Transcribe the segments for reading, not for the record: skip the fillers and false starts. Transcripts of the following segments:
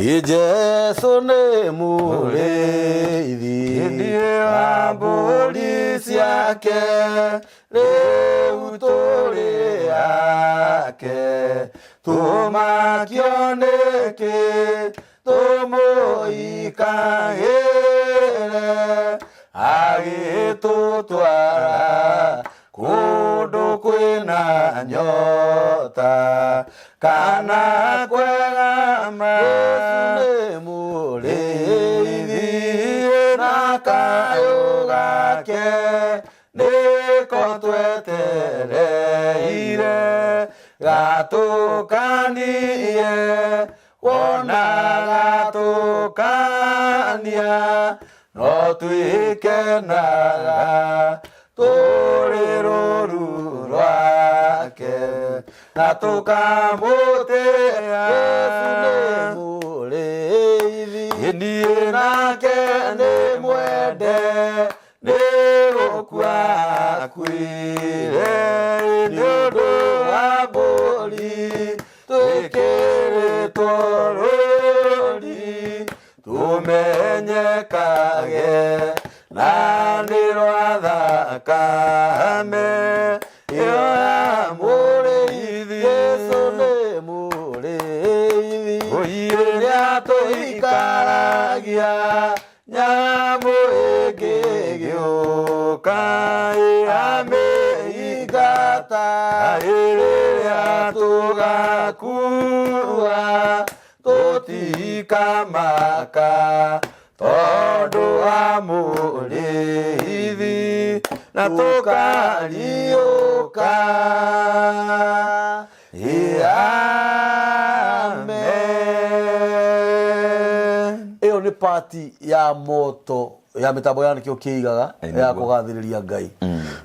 Ĩ Jesũ nĩ mũrĩithi wa mbũri ciake, rĩu tũrĩ ake. Tũmakio nĩkĩ tũmũikagĩre, agĩtũtwara kũndũ kwĩna nyota kana kwega ma. Jesũ nĩ mũrĩithi na kayũ gake nĩko twetereire gatũkanie wona gatũkania no twĩkenaga tũrĩ rũru rwake na tũkamũtĩa. Jesũ nĩ mũrĩithi niĩ nake nĩ mwende nĩ gũkua akuire nĩ ũndũ wa mbũri twĩkĩrĩtwo rũri tũmenyekage na nĩ rwa thakame ĩyo ya mũrĩithi. Jesũ nĩ mũrĩithi rĩrĩa tũikaragia nyamũ ĩngĩgĩũka ĩamĩingata rĩrĩa tũgakua tũtikamaka tondũ wa mũrĩithi na tũkariũka. Amen. Ĩyo nĩ pati ya moto ya mĩtambo ya nĩkĩo kĩigaga Ĩ, ya nĩguo. kũgathĩrĩria Ngai.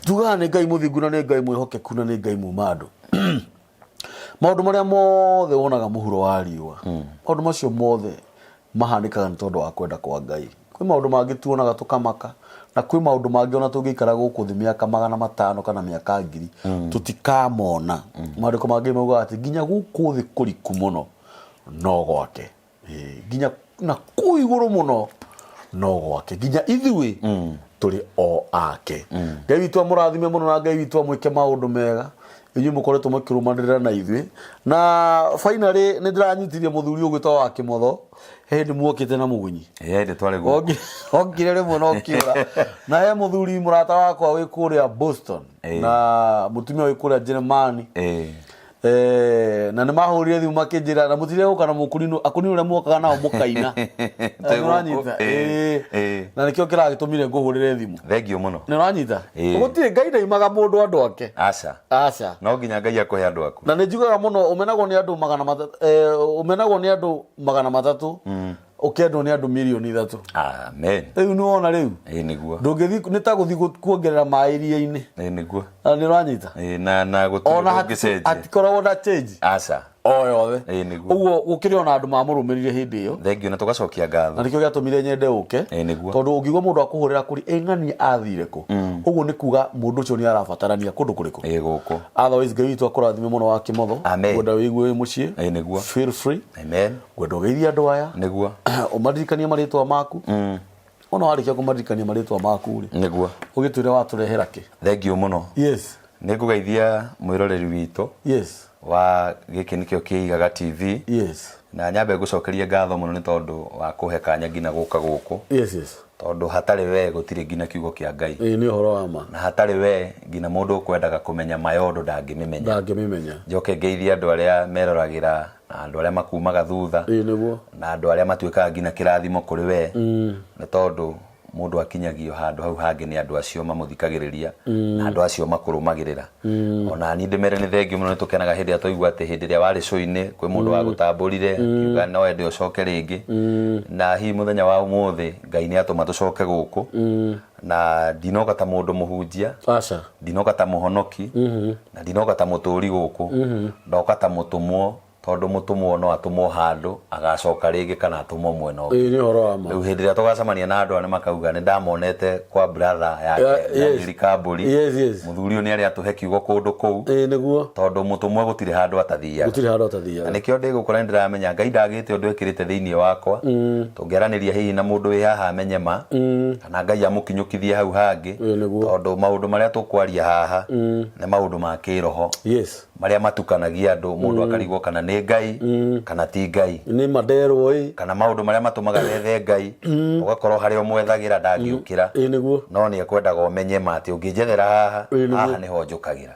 Tugaga nĩ Ngai mũthingu na nĩ Ngai mwĩhokeku na nĩ Ngai muma andũ. Maũndũ marĩa mothe wonaga mũhuro wa riũa, maũndũ macio mothe mahanĩkaga nĩ tondũ wa kwenda kwa Ngai. Kwĩ maũndũ mangĩ tuonaga tũkamaka, na kwĩ maũndũ mangĩ ona tũngĩikara gũkũ thĩ mĩaka 500 kana mĩaka 1000 tũtikamona. Maandĩko mangĩ maugaga atĩ nginya gũkũ thĩ kũriku mũno no gwake. Ĩĩ, nginya na kũu igũrũ mũno no gwake, nginya ithuĩ tũrĩ o ake. Ngai witũ amũrathime mũno na Ngai witũ amwĩke maũndũ mega inyuĩ mũkoretwo mũkĩrũmanĩrĩra na ithuĩ. Na finally nĩ ndĩranyitirie mũthuri ũgwĩtwo wa Kĩmotho he hĩndĩ muokĩte na mũgunyi. Ĩĩ, hĩndĩ twarĩ gũkũ. Okire rĩmwe na ũkĩũra. Na he mũthuri mũrata wakwa wĩ kũrĩa Boston na mũtumia wĩ kũrĩa Jeremani. Na nĩ mahũrire thimũ makĩnjĩra na mũtire gũka na mũkũrinũ akũrinũ ũrĩa muokaga nao mũkaina. Twĩ Nĩ ũranyita? gũkũ, ĩĩ, Ĩĩ. ĩĩ. Na nĩkĩo kĩragĩtũmire ngũhũrĩre thimũ. Thengiũ mũno. Nĩ ũranyita? Ĩĩ. Gũtirĩ Ngai ndaimaga mũndũ andũ ake. Aca. Aca. No nginya Ngai akũhe andũ aku. Na nĩ njugaga mũno ũmenagwo nĩ andũ 300, ũmenagwo nĩ andũ 300 ũkendwo nĩ andũ 3,000,000. Amen. Rĩu nĩ wona rĩu. Ĩĩ nĩguo. Ndũngĩthiĩ nĩ ta gũthiĩ kuongerera maĩ iria-inĩ. Ĩĩ nĩguo. Na nĩ ũranyita? Ĩĩ na na gũtirĩ Ona ũndũ ũngĩcenjia. hatikoragwo na change. Aca. O yothe. Ĩĩ nĩguo. Ũguo gũkĩrĩ ona andũ mamũrũmĩrire hĩndĩ ĩyo. Thengiũ na tũgacokia ngatho. Na nĩkĩo gĩatũmire nyende ũke. Ĩĩ nĩguo. Tondũ ũngĩigua mũndũ akũhũrĩra kũrĩ ĩ ng'ania athire kũ. Ũguo nĩ kuga mũndũ ũcio nĩ arabatarania kũndũ kũrĩkũ. Ĩĩ gũkũ. Otherwise Ngai witũ akũrathime mũno wa Kĩmotho. Amen. Ngwenda wĩigue wĩ mũciĩ. Ĩĩ nĩguo. Feel free. Amen. Ngwenda ũgeithie andũ aya. Nĩguo. Ũmaririkanie marĩtwa maku. Ona warĩkia kũmaririkania marĩtwa maku rĩ. Nĩguo. Ũgĩtwĩre watũrehera kĩ. Thengiũ mũno. Yes. Nĩ ngũgeithia mwĩroreri witũ. Yes. Wa gĩkĩ nĩkĩo kĩigaga TV. Yes. Na nyambe ngũcokerie ngatho mũno nĩ tondũ wa kũhe kanya nginya gũka gũkũ. Yes, yes. Tondũ hatarĩ we gũtirĩ nginya kiugo kĩa Ngai. Ĩĩ nĩ ũhoro wa ma. Na hatarĩ we nginya mũndũ ũkwendaga kũmenya ma ya ũndũ ndangĩmĩmenya. Ndangĩmĩmenya. Njoke ngeithie andũ arĩa meroragĩra na andũ arĩa makumaga thutha. Ĩĩ nĩguo. Na andũ arĩa matuĩkaga nginya kĩrathimo kũrĩ we. Nĩ tondũ mũndũ akinyagio handũ hau hangĩ nĩ andũ acio mamũthikagĩrĩria na andũ acio makũrũmagĩrĩra. Ona niĩ ndĩmere nĩ thengiũ mũno, nĩ tũkenaga hĩndĩ ĩrĩa twaigua atĩ hĩndĩ ĩrĩa warĩ show-inĩ kwĩ mũndũ wagũtambũrire akiuga no ende ũcoke rĩngĩ. Na hihi mũthenya wa ũmũthĩ Ngai nĩ atũma tũcoke gũkũ. Na ndinoka ta mũndũ mũhunjia. Aca. Ndinoka ta mũhonoki. Na ndinoka ta mũtũri gũkũ. Ndoka ta mũtũmwo. Tondũ mũtũmwo no atũmwo handũ agacoka rĩngĩ kana atũmwo mwena ũngĩ. Ĩĩ nĩ ũhoro wa ma. Rĩu hĩndĩ ĩrĩa tũgacemania na andũ aya nĩ makauga nĩ ndamonete kwa brother yake Daniel Kambũri. Mũthuri ũyũ nĩ arĩ atũhe kiugo kũndũ kũu. Ĩĩ nĩguo. Tondũ mũtũmwo gũtirĩ handũ atathiaga. Gũtirĩ handũ atathiaga. Na nĩkĩo ndĩ gũkũ na nĩ ndĩramenya Ngai ndagĩte ũndũ ekĩrĩte thĩinĩ wakwa. Tũngĩaranĩria hihi na mũndũ wĩ haha amenye ma, kana Ngai amũkinyũkithie hau hangĩ. Ĩĩ nĩguo. Tondũ maũndũ marĩa tũkwaria haha nĩ maũndũ ma kĩroho. Marĩa matukanagia andũ mũndũ akarigwo kana nĩ Ngai kana ti Ngai. Nĩ ma nderwo ĩ. Kana maũndũ marĩa matũmaga wethe Ngai ũgakorwo harĩa ũmwethagĩra ndangĩũkĩra. Ĩ nĩguo. No nĩ ekwendaga ũmenye ma atĩ ũngĩnjethera haha, Ĩ nĩguo. haha nĩho njũkagĩra.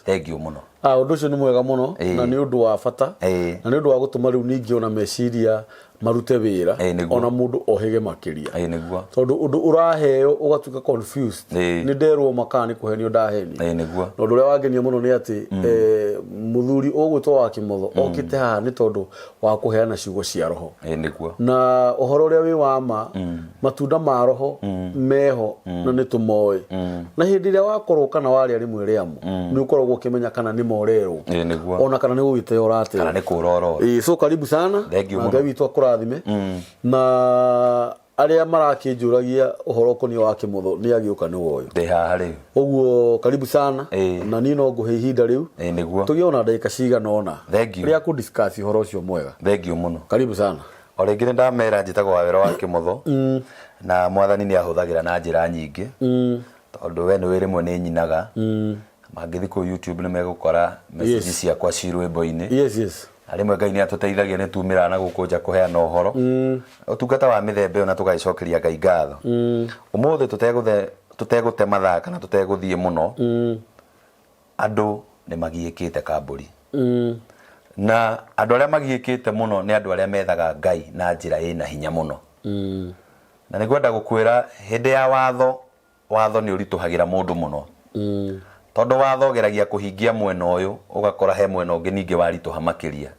Thengiũ mũno. Ah, ũndũ ũcio nĩ mwega mũno na nĩ ũndũ wa bata na nĩ ũndũ wa gũtũma rĩu ningĩ ona meciria marute wĩra Ĩĩ, nĩguo. ona mũndũ ohĩge makĩria. Ĩĩ nĩguo. Tondũ ũndũ ũraheo ũgatuĩka confused. Nĩ nderwo ma kana nĩ kũhenio ndahenio. Ĩĩ nĩguo. Na ũndũ ũrĩa wangenia mũno nĩ atĩ mũthuri ũgwĩtwo wa Kĩmotho okĩte haha nĩ tondũ wa kũheana ciugo cia roho. Ĩĩ nĩguo. Na ũhoro ũrĩa wĩ wa ma, matunda ma roho meho na nĩ tũmoĩ. Na hĩndĩ ĩrĩa wakorwo kana warĩa rĩmwe rĩamo, nĩ ũkoragwo ũkĩmenya kana nĩ ma ũrerwo. Ĩĩ nĩguo. Ona kana nĩ gũgĩteo ũrateo. Kana nĩ kũra ũrora. Ĩĩ, so karibu sana. Thank you Na mũno. Ngai witũ akũrathime. Na arĩa marakĩnjũragia ũhoro ũkoniĩ wa Kĩmotho nĩ agĩũka nĩ woyũ. Ndĩ haha rĩu. Ũguo karibu sana. Ĩĩ. Na niĩ no ngũhe ihinda rĩu. Ĩĩ nĩguo. Tũgĩe ona ndagĩka cigana ũna. Thank you. Rĩa kũ discuss ũhoro ũcio mwega. Thank you mũno. Karibu sana. O rĩngĩ nĩ ndamera njĩtagwo Wawero wa Kĩmotho. Na mwathani nĩ ahũthagĩra na njĩra nyingĩ. Tondũ we nĩ ũĩ rĩmwe nĩ nyinaga. Mangĩthiĩ kũu YouTube nĩ megũkora message ciakwa ci rwĩmbo-inĩ. Na rĩmwe Ngai nĩ atũteithagia nĩ tumĩraga na gũkũ nja kũheana ũhoro. Ũtungata wa mĩthemba ĩyo na tũgagĩcokeria Ngai ngatho. Ũmũthĩ tũtegũte mathaa kana tũtegũthiĩ mũno, andũ nĩ magiĩkĩte kambũri. Na andũ arĩa magiĩkĩte mũno nĩ andũ arĩa methaga Ngai na njĩra ĩna hinya mũno. Na nĩ ngwenda gũkwĩra hĩndĩ ya watho, watho nĩ ũritũhagĩra mũndũ mũno. Tondũ watho ũgeragia kũhingia mwena ũyũ, ũgakora he mwena ũngĩ ningĩ waritũha makĩria.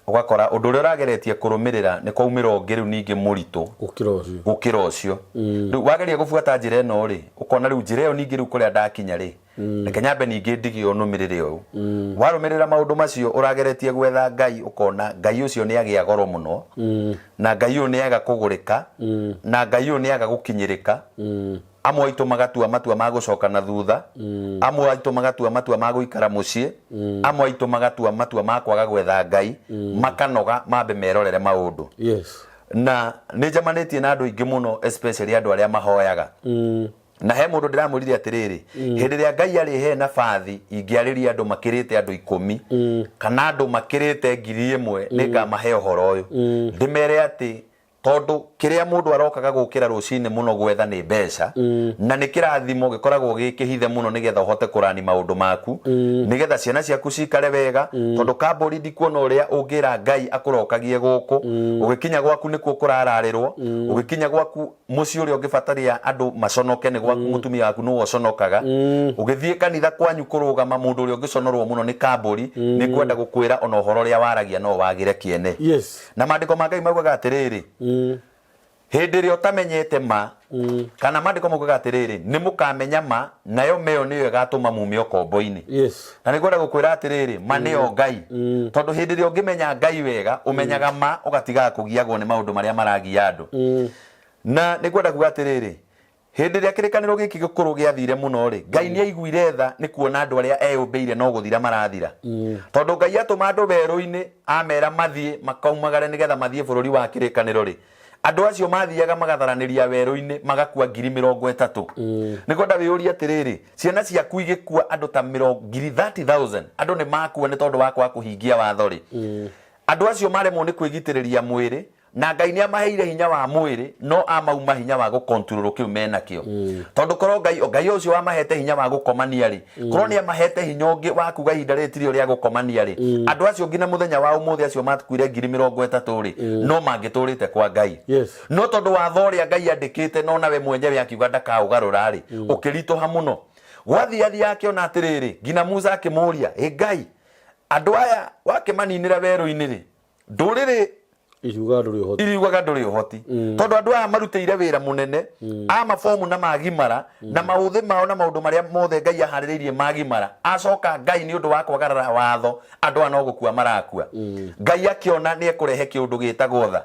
Ũgakora ũndũ ũrĩa ũrageretie kũrũmĩrĩra nĩ kwaumĩra ũngĩ rĩu ningĩ mũritũ Gũkĩra ũcio. Gũkĩra ũcio. Rĩu wageria gũbuata njĩra ĩno rĩ, ũkona rĩu njĩra ĩyo ningĩ rĩu kũrĩa ndakinya rĩ, reke nyambe ningĩ ndige ũũ nũmĩrĩre ũũ. Warũmĩrĩra maũndũ macio ũrageretie gwetha Ngai ũkona Ngai ũcio nĩ agĩa goro mũno, na Ngai ũyũ nĩ aga kũgũrĩka, na Ngai ũyũ nĩ aga gũkinyĩrĩka. Amwe aitũ magatua matua ma gũcoka na thutha, amwe aitũ magatua matua ma gũikara mũciĩ, amwe aitũ magatua matua ma kwaga gwetha Ngai, makanoga mambe merorere maũndũ. Na nĩ njemanĩtie na andũ aingĩ mũno especially andũ arĩa mahoyaga. Na he mũndũ ndĩramwĩrire atĩrĩrĩ, hĩndĩ ĩrĩa Ngai arĩhe nabathi ingĩarĩria andũ makĩrĩte andũ ikũmi kana andũ makĩrĩte 1000, nĩngamahe ũhoro ũyũ. Ndĩmere atĩ tondũ kĩrĩa mũndũ arokaga gũkĩra rũcinĩ mũno gwetha nĩ mbeca, na nĩ kĩrathimo gĩkoragwo gĩ kĩhithe mũno nĩgetha ũhote kũrani maũndũ maku, nĩgetha ciana ciaku cikare wega, tondũ kambũri ndikuona ũrĩa ũngĩra Ngai akũrokagie gũkũ, ũgĩkinya gwaku nĩkuo kũrararĩrwo, ũgĩkinya gwaku mũciĩ ũrĩa ũngĩbataria andũ maconoke nĩ gwaku mũtumia waku nĩwe ũconokaga, ũgĩthiĩ kanitha kwanyu kũrũgama mũndũ ũrĩa ũngĩconorwo mũno nĩ kambũri, nĩ ngwenda gũkwĩra ona ũhoro ũrĩa waragia no wagĩre kĩene. Na maandĩko ma Ngai maugaga atĩrĩrĩ, hĩndĩ ĩrĩa ũtamenyete ma, kana maandĩko maugaga atĩrĩrĩ, nĩ mũkamenya ma, nayo ma ĩyo nĩyo ĩgatũma mume ũkombo-inĩ. Na nĩ ngwenda gũkwĩra atĩrĩrĩ, ma nĩyo Ngai. Tondũ hĩndĩ ĩrĩa ũngĩmenya Ngai wega, ũmenyaga ma ũgatigaga kũgiagwo nĩ maũndũ marĩa maragia andũ. Na nĩ ngwenda kuga atĩrĩrĩ, hĩndĩ ĩrĩa kĩrĩkanĩro gĩkĩ gĩkũrũ gĩathire mũno rĩ, Ngai nĩ aiguire tha nĩ kuona andũ arĩa eyũmbĩire no gũthira marathira. Tondũ Ngai atũma andũ werũ-inĩ, amera mathiĩ makaumagare nĩgetha mathiĩ bũrũri wa kĩrĩkanĩro rĩ, andũ acio mathiaga magatharanĩria werũ-inĩ magakua 30,000. Nĩ ngwenda wĩyũrie atĩrĩrĩ, ciana ciaku igĩkua andũ ta 30,000, andũ nĩ makua nĩ tondũ wa kwaga kũhingia watho rĩ, andũ acio maremwo nĩ kwĩgitĩrĩria mwĩrĩ, na Ngai nĩ amaheire hinya wa mwĩrĩ, no amauma hinya wa gũkontrol kĩu menakĩo. Tondũ korwo Ngai, Ngai ũcio wamahete hinya wa gũkomania rĩ, korwo nĩ amahete hinya ũngĩ wa kuga ihinda rĩrĩ tirĩo rĩa gũkomania rĩ, andũ acio nginya mũthenya wa ũmũthĩ acio makuire 30,000 rĩ, no mangĩtũrĩte kwa Ngai. No tondũ watho ũrĩa Ngai andĩkĩte no nawe mwenyewe akiuga ndakaũgarũra rĩ, ũkĩritũha mũno. Gwathiathia akĩona atĩrĩrĩ, nginya Musa akĩmũria, ĩ Ngai, andũ aya wakĩmaninĩra werũ-inĩ rĩ, ndũrĩrĩ Iriugaga ndũrĩ ũhoti. Iriugaga ndũrĩ ũhoti, tondũ andũ aya marutĩire wĩra mũnene a mabomu na magimara na maũthĩ mao na maũndũ marĩa mothe Ngai aharĩrĩirie magimara. Acoka Ngai nĩ ũndũ wa kwagarara watho, andũ aya no gũkua marakua. Ngai akĩona nĩ ekũrehe kĩũndũ gĩtagwo tha.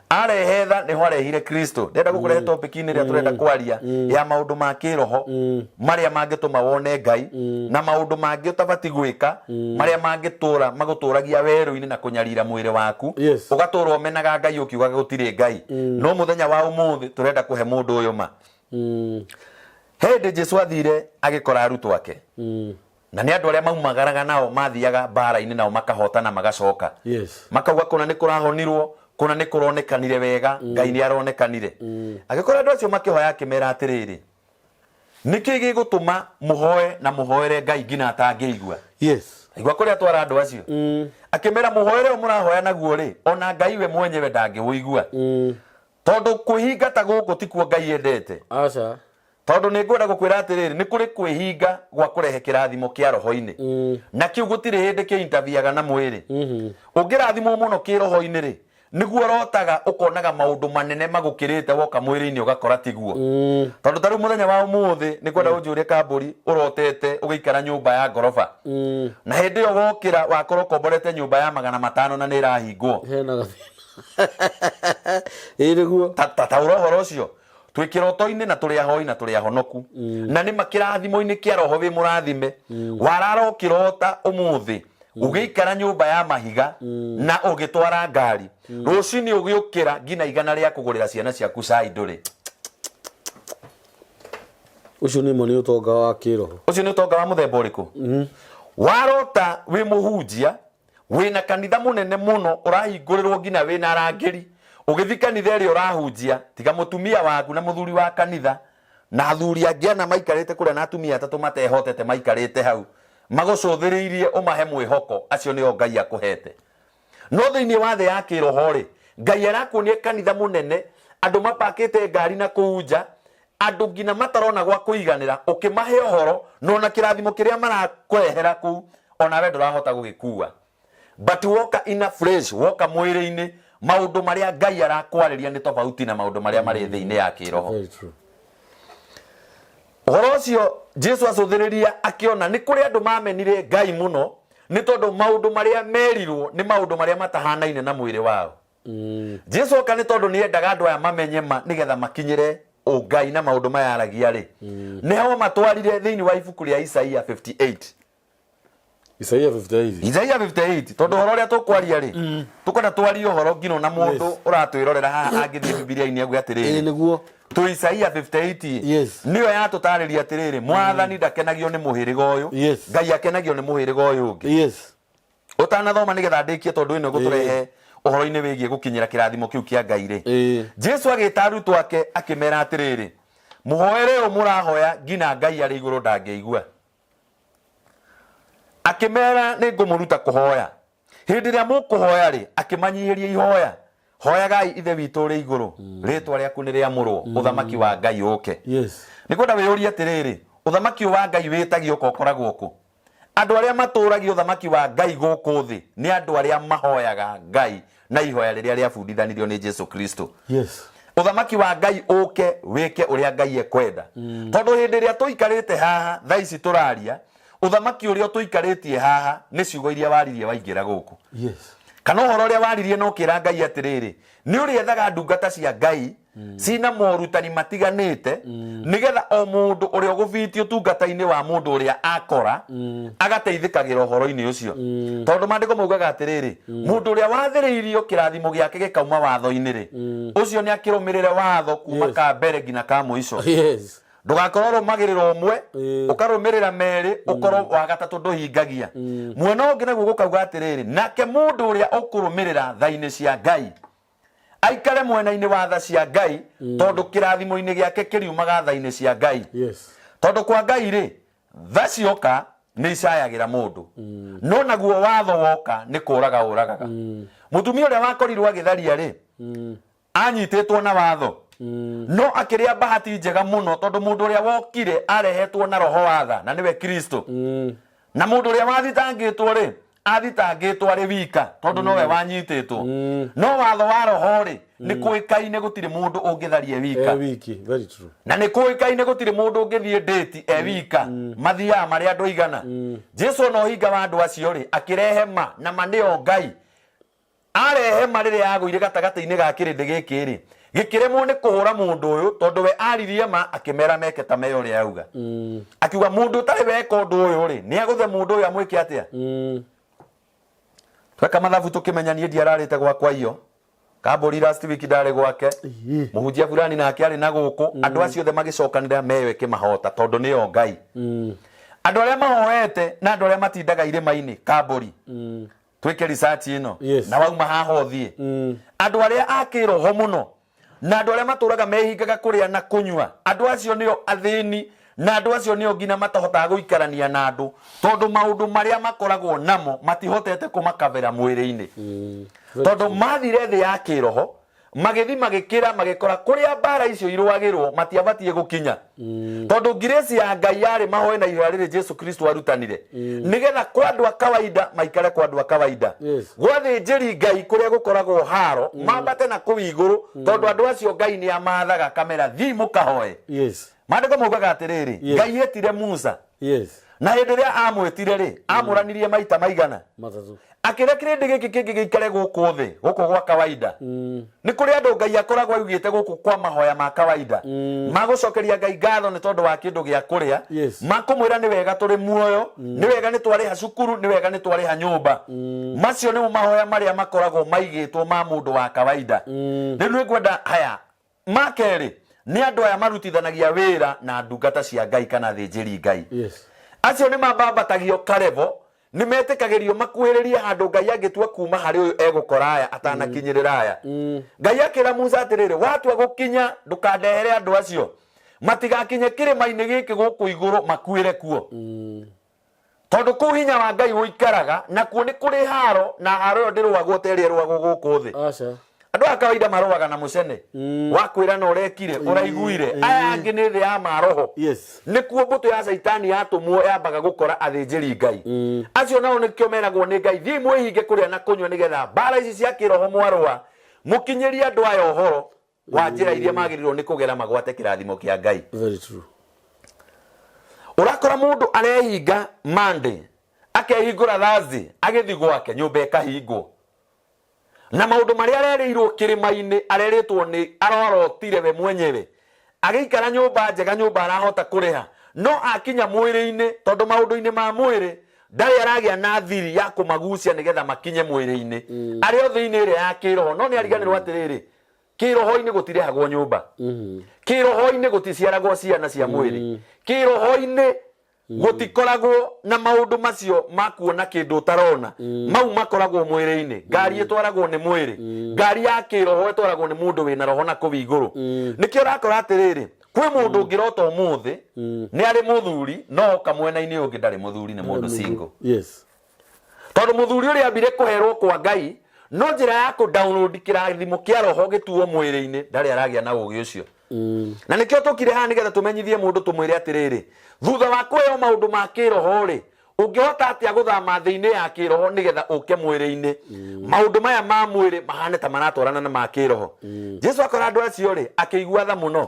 Arehe tha, nĩho arehire Kristo. Ndĩrenda gũkũrehe topic-inĩ ĩrĩa tũrenda kwaria ya maũndũ ma kĩroho marĩa mangĩtũma wone Ngai, na maũndũ mangĩ ũtabati gwĩka marĩa mangĩtũra magũtũragia werũ-inĩ na kũnyarira mwĩrĩ waku. Ũgatũra ũmenaga Ngai ũkiugaga gũtirĩ Ngai. No mũthenya wa ũmũthĩ tũrenda kũhe mũndũ ũyũ ma. He hĩndĩ Jesu athire agĩkora arutwo ake, na nĩ andũ arĩa maumagaraga nao, mathiaga mbara-inĩ nao makahotana magacoka. Makauga kũna nĩ kũrahonirwo, kũna nĩ kũronekanire wega, Ngai nĩ aronekanire. Agĩkora andũ acio makĩhoya, akĩmera atĩrĩrĩ, nĩkĩ gĩgũtũma mũhoe na mũhoere Ngai nginya atangĩigua? Igua kũrĩa twara andũ acio. Akĩmera, mũhoere ũyũ mũrahoya naguo rĩ, ona Ngai we mwenyewe ndangĩwũigua. Tondũ kwĩhinga ta gũkũ tikuo Ngai endete. Aca. Tondũ nĩ ngwenda gũkwĩra atĩrĩrĩ, nĩ kũrĩ kwĩhinga gwa kũrehe kĩrathimo kĩa roho-inĩ. Na kĩu gũtirĩ hĩndĩ kĩ-interfere-ga na mwĩrĩ. Ũngĩrathimwo mũno kĩroho-inĩ rĩ, nĩguo ũrotaga ũkonaga maũndũ manene magũkĩrĩte, woka mwĩrĩ-inĩ ũgakora tiguo. Tondũ ta rĩu mũthenya wa ũmũthĩ nĩ ngwenda ũnjũrie, Kambũri, ũrotete ũgĩikara nyũmba ya ngoroba. Na hĩndĩ ĩyo wokĩra wakorwo ũkomborete nyũmba ya 500 na nĩ ĩrahingwo. Hena gathĩna. Ĩĩ nĩguo. Ta taũra ũhoro ũcio. Twĩ kĩroto-inĩ na tũrĩ ahoi na tũrĩ ahonoku. Na nĩ ma kĩrathimo-inĩ kĩa roho wĩ mũrathime. Warara ũkĩrota ũmũthĩ ũgĩikara nyũmba ya mahiga na ũgĩtwara ngari. Rũcinĩ ũgĩũkĩra nginya 100 rĩa kũgũrĩra ciana ciaku cai ndũrĩ. Ũcio nĩ ma nĩ ũtonga wa kĩroho. Ũcio nĩ ũtonga wa mũthemba ũrĩkũ? Warota wĩ mũhunjia, wĩna kanitha mũnene mũno ũrahingũrĩrwo nginya wĩna arangĩri, ũgĩthiĩ kanitha ĩrĩa ũrahunjia, tiga mũtumia waku na mũthuri wa kanitha na athuri angĩ ana maikarĩte kũrĩa na atumia atatũ matehotete maikarĩte hau magũcũthĩrĩirie ũmahe mwĩhoko, acio nĩo Ngai akũhete. No thĩinĩ wa thĩ ya kĩroho rĩ, Ngai arakuonia kanitha mũnene, andũ mapakĩte ngari na kũu nja, andũ nginya matarona gwa kũiganĩra, ũkĩmahe ũhoro, na ona kĩrathimo kĩrĩa marakũrehera kũu onawe ndũrahota gũgĩkua. But woka in a flesh, woka mwĩrĩ-inĩ, maũndũ marĩa Ngai arakwarĩria nĩ tofauti na maũndũ marĩa marĩ thĩ-inĩ ya kĩroho. Very true. Ũhoro ũcio Jesu acũthĩrĩria akĩona nĩ kũrĩ andũ mamenire Ngai mũno nĩ tondũ maũndũ marĩa merirwo nĩ maũndũ marĩa matahanaine na mwĩrĩ wao. Jesu oka nĩ tondũ nĩ endaga andũ aya mamenye ma nĩgetha makinyĩre ũngai na maũndũ maya aragia rĩ. Nĩho amatwarire thĩinĩ wa ibuku rĩa Isaia 58. Isaia 58. Isaia 58, tondũ ũhoro ũrĩa tũkwaria rĩ, tũkwenda twarie ũhoro nginya ona mũndũ ũratwĩrorera haha angĩthiĩ Bibilia-inĩ auge atĩrĩrĩ, Ĩĩ nĩguo. Twĩ Isaia 58. Nĩyo yatũtarĩria atĩrĩrĩ, Mwathani ndakenagio nĩ mũhĩrĩga ũyũ, Ngai akenagio nĩ mũhĩrĩga ũyũ ũngĩ. Ũtanathoma nĩgetha ndĩkie, tondũ ĩno ĩgũtũrehe ũhoro-inĩ wĩgiĩ gũkinyĩra kĩrathimo kĩu kĩa Ngai rĩ. Jesu agĩta arutwo ake akĩmera atĩrĩrĩ, mũhoere ũyũ mũrahoya nginya Ngai arĩ igũrũ ndangĩigua. Akĩmera, nĩ ngũmũruta kũhoya. Hĩndĩ ĩrĩa mũkũhoya rĩ, akĩmanyihĩria ihoya. Hoyagai, Ithe witũ ũrĩ igũrũ, rĩtwa rĩaku nĩ rĩamũrwo, ũthamaki wa Ngai ũke. Nĩ kwenda wĩyũrie atĩrĩrĩ, ũthamaki ũyũ wa Ngai wĩtagio ũka ũkoragwo kũ? Andũ arĩa matũũragia ũthamaki wa Ngai gũkũ thĩ nĩ andũ arĩa mahoyaga Ngai na ihoya rĩrĩa rĩabundithanirio nĩ Jesu Kristo. Ũthamaki wa Ngai ũke wĩke ũrĩa Ngai ekwenda. Tondũ hĩndĩ ĩrĩa tũikarĩte haha thaa ici tũraria, ũthamaki ũrĩa ũtũikarĩtie haha nĩ ciugo iria waririe waingĩra gũkũ. Kana ũhoro ũrĩa waririe na ũkĩra Ngai atĩrĩrĩ, nĩ ũrĩethaga ndungata cia Ngai cina morutani matiganĩte, nĩgetha o mũndũ ũrĩa ũgũbitio ũtungata-inĩ wa mũndũ ũrĩa akora agateithĩkagĩra ũhoro-inĩ ũcio. Tondũ maandĩko maugaga atĩrĩrĩ, mũndũ ũrĩa wathĩrĩirio kĩrathimo gĩake gĩkauma watho-inĩ rĩ, ũcio nĩ akĩrũmĩrĩre watho kuma ka mbere nginya ka mũico. Ndũgakorwo ũrũmagĩrĩra ũmwe, ũkarũmĩrĩra merĩ, ũkorwo wa gatatũ ndũhingagia. Mwena ũngĩ naguo gũkauga atĩrĩrĩ, nake mũndũ ũrĩa ũkũrũmĩrĩra tha-inĩ cia Ngai aikare mwena-inĩ wa tha cia Ngai, tondũ kĩrathimo-inĩ gĩake kĩriumaga tha-inĩ cia Ngai. Tondũ kwa Ngai rĩ, tha cioka nĩ icayagĩra mũndũ, no naguo watho woka nĩ kũraga ũragaga. Mũtumia ũrĩa wakorirwo agĩtharia rĩ, anyitĩtwo na watho, no akĩrĩa bahati njega mũno, tondũ mũndũ ũrĩa wokire arehetwo na roho wa tha, na nĩwe Kristo. Na mũndũ ũrĩa wathitangĩtwo rĩ, Athitangĩtwo arĩ wika tondũ nowe wanyitĩtwo. No watho wa roho rĩ, nĩ kũĩkaine gũtirĩ mũndũ ũngĩtharia e wika. E wiki, very true. Na nĩ kũĩkaine gũtirĩ mũndũ ũngĩthiĩ ndĩti e wika. Mathiaga marĩ andũ aigana. Jesu ona ũhinga wa andũ acio rĩ, akĩrehe ma, na ma nĩyo Ngai. Arehe ma rĩrĩa yagũire gatagatĩ-inĩ ga kĩrĩndĩ gĩkĩ-rĩ, gĩkĩremwo nĩ kũhũra mũndũ ũyũ, tondũ we aririe ma, akĩmera meke ta me ũrĩa auga. Akiuga mũndũ ũtarĩ weka ũndũ ũyũ-rĩ, nĩ agũthe mũndũ ũyũ amwĩke atĩa? Tweka mathabu tũkĩmenya niĩ ndiararĩte gwakwa iyo. Kambũri last week ndarĩ gwake. Mũhunjia fulani nake arĩ na gũkũ. Andũ acio othe magĩcokanĩrĩra meyo ĩkĩmahota tondũ nĩyo Ngai. Andũ arĩa mahoete na andũ arĩa matindaga irĩma-inĩ, kambũri. Twĩke research ĩno. Na wauma haha ũthiĩ. Andũ arĩa a kĩroho mũno na andũ arĩa matũraga mehingaga kũrĩa na kũnyua, andũ acio nĩo athĩni na andũ acio nĩo nginya matahotaga gũikarania na andũ tondũ maũndũ marĩa makoragwo namo matihotete kũmakabĩra mwĩrĩ-inĩ. Tondũ mathire thĩ ya kĩroho, magĩthi magĩkĩra magĩkora kũrĩa mbara icio irũagĩrwo matiabatiĩ gũkinya. Tondũ ngirĩci ya Ngai yarĩ mahoe na ihoya rĩrĩ Jesu Kristo arutanire. Nĩgetha kwa andũ a kawaida maikare kwa andũ a kawaida. Gwa thĩnjĩri Ngai kũrĩa gũkoragwo haro, mambate na kũu igũrũ, tondũ andũ acio Ngai nĩ amathaga akamera thiĩ mũkahoe. Maandĩko maugaga atĩrĩrĩ, Ngai etire Musa. Na hĩndĩ ĩrĩa amwĩtire rĩ, amũranirie maita maigana? Matatũ. Akĩra kĩrĩndĩ gĩkĩ kĩngĩ gĩikare gũkũ thĩ, gũkũ gwa kawaida. Nĩ kũrĩ andũ Ngai akoragwo augĩte gũkũ kwa mahoya ma kawaida. Ma gũcokeria Ngai ngatho nĩ tondũ wa kĩndũ gĩa kũrĩa. Ma kũmwĩra nĩ wega tũrĩ muoyo, nĩ wega nĩ twarĩha cukuru, nĩ wega nĩ twarĩha nyũmba. Macio nĩmo mahoya marĩa makoragwo maigĩtwo ma mũndũ wa kawaida. Rĩu nĩ ngwenda haya, Ma kerĩ, nĩ andũ aya marutithanagia wĩra na ndungata cia Ngai kana athĩnjĩri Ngai. Acio nĩ mambambatagio karevo, nĩ metĩkagĩrio makuhĩrĩrie handũ Ngai angĩtua kuuma harĩ ũyũ egũkora aya atanakinyĩrĩra aya. Ngai akĩra Musa atĩrĩrĩ, watua gũkinya ndũkandehere andũ acio, matigakinye kĩrĩma-inĩ gĩkĩ gũkũ igũrũ makuĩre kuo. Tondũ kũu hinya wa Ngai ũikaraga, nakuo nĩ kũrĩ haro, na haro ĩyo ndĩrũagwo ta ĩrĩa ĩrũagwo gũkũ thĩ. Aca. Andũ a kawaida marũaga na mũcene wa kwĩrana ũrekire, ũraiguire. Aya angĩ nĩ thĩ ya maroho. Nĩkuo mbũtũ ya Caitani yatũmwo yambaga gũkora athĩnjĩri Ngai. Acio nao nĩkĩo meragwo nĩ Ngai, thiĩi mwĩhinge kũrĩa na kũnyua nĩgetha mbara ici cia kĩroho mwarũa, mũkinyĩrie andũ aya ũhoro wa njĩra iria magĩrĩirwo nĩ kũgera magwate kĩrathimo kĩa Ngai. Very true. Ũrakora mũndũ arehinga Monday, akehingũra Thursday, agĩthiĩ gwake, nyũmba ĩkahingwo. Na maũndũ marĩa arerĩirwo kĩrĩma-inĩ, arerĩtwo nĩ arorotire we mwenyewe. Agĩikara nyũmba njega, nyũmba arahota kũrĩha. No akinya mwĩrĩ-inĩ, tondũ maũndũ-inĩ ma mwĩrĩ, ndarĩ aragĩa na thiri ya kũmagucia nĩgetha makinye mwĩrĩ-inĩ. Arĩ o thĩ-inĩ ĩrĩa ya kĩroho. No nĩ ariganĩrwo atĩrĩrĩ, kĩroho-inĩ gũtirĩhagwo nyũmba. Kĩroho-inĩ gũticiaragwo ciana cia mwĩrĩ. Kĩroho-inĩ gũtikoragwo na maũndũ macio ma kuona kĩndũ ũtarona. Mau makoragwo mwĩrĩ-inĩ. Ngari ĩtwaragwo nĩ mwĩrĩ. Ngari ya kĩroho ĩtwaragwo nĩ mũndũ wĩna roho na kũu igũrũ. Nĩkĩo ũrakora atĩrĩrĩ, kwĩ mũndũ ũngĩrota ũmũthĩ nĩ arĩ mũthuri, no oka mwena-inĩ ũngĩ ndarĩ mũthuri, nĩ mũndũ single. Tondũ mũthuri ũrĩa ambire kũherwo kwa Ngai, no njĩra ya kũ download kĩrathimo kĩa roho gĩtuo mwĩrĩ-inĩ, ndarĩ aragĩa na ũgĩ ũcio. Na nĩkĩo tũkire haha nĩgetha tũmenyithie mũndũ tũmwĩre atĩrĩrĩ, thutha wa kũheo maũndũ ma kĩroho rĩ, ũngĩhota atĩa gũthama thĩ-inĩ ya kĩroho nĩgetha ũke mwĩrĩ-inĩ? Maũndũ maya ma mwĩrĩ mahane ta maratwarana na ma kĩroho. Jesu akora andũ acio rĩ, akĩigua tha mũno.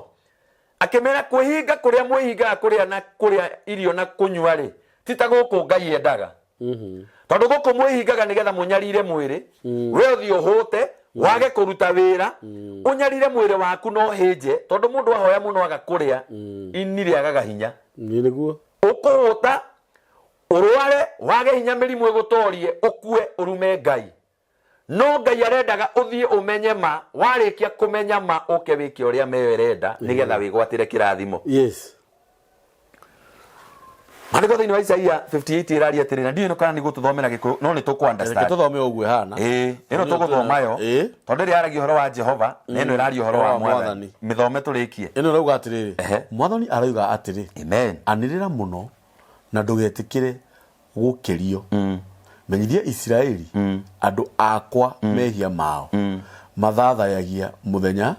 Akĩmera kwĩhinga kũrĩa mwĩhingaga kũrĩa na kũrĩa irio na kũnyua rĩ, ti ta gũkũ Ngai endaga. Tondũ gũkũ mwĩhingaga nĩgetha mũnyarire mwĩrĩ, we ũthiĩ ũhũte, wage kũruta wĩra, ũnyarire mwĩrĩ waku na ũhĩnje, tondũ mũndũ ahoya mũno aga kũrĩa, ini rĩagaga hinya. Nĩ nĩguo. Ũkũhũta, ũrware, wage hinya mĩrimũ ĩgũtorie, ũkue, ũrume Ngai. No Ngai arendaga ũthiĩ ũmenye ma, warĩkia kũmenya ma ũke wĩke ũrĩa meyo ĩrenda nĩgetha wĩgwatĩre kĩrathimo. Maandĩko thĩinĩ wa Isaia 58 ĩraria atĩrĩ, na ndiũĩ no kana nĩ gũtũthomera Gĩkũyũ, no nĩ tũkũ understand. Reke tũthome ũguo ĩhana. Ĩĩ, ĩno tũgũthoma yo, tondũ ĩrĩa yaragia ũhoro wa Jehova, na ĩno ĩraria ũhoro wa Mwathani. Mĩthome tũrĩkie. Ĩno ĩrauga atĩrĩrĩ, Mwathani arauga atĩrĩ, Amen. Anĩrĩra mũno na ndũgetĩkĩre gũkĩrio. Menyithia Isiraeli andũ akwa mehia mao. Mathathayagia mũthenya,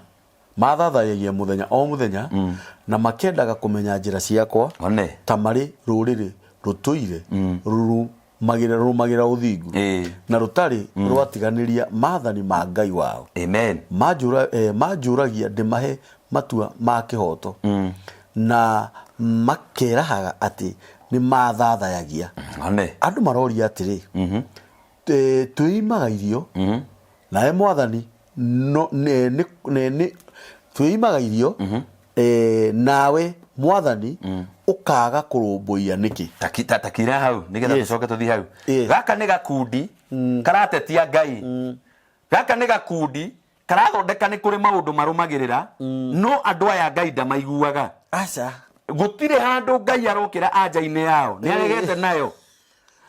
mathathayagia mũthenya o mũthenya, na makendaga kũmenya njĩra ciakwa One. ta marĩ rũrĩrĩ rũtũire Magĩrũmagĩra ũthingu na rũtarĩ rwatiganĩria maathani ma Ngai wao. Amen. Manjũragia ndĩmahe matua ma kĩhooto, na makerahaga atĩ nĩ mathathayagia. One. Andũ maroria atĩrĩ, Twĩimaga irio, nawe Mwathani no, nĩ, nĩ, nĩ, nĩ, twĩimaga irio, nawe Mwathani ũkaaga kũrũmbũiya nĩkĩ? Takira hau nĩgetha tũcoke tũthiĩ hau. Gaka nĩ gakundi karatetia Ngai. Gaka nĩ gakundi karathondeka nĩ kũrĩ maũndũ marũmagĩrĩra, no andũ aya Ngai ndamaiguaga. Aca. Gũtirĩ handũ Ngai arokĩra anja-inĩ yao, nĩ aregete nayo.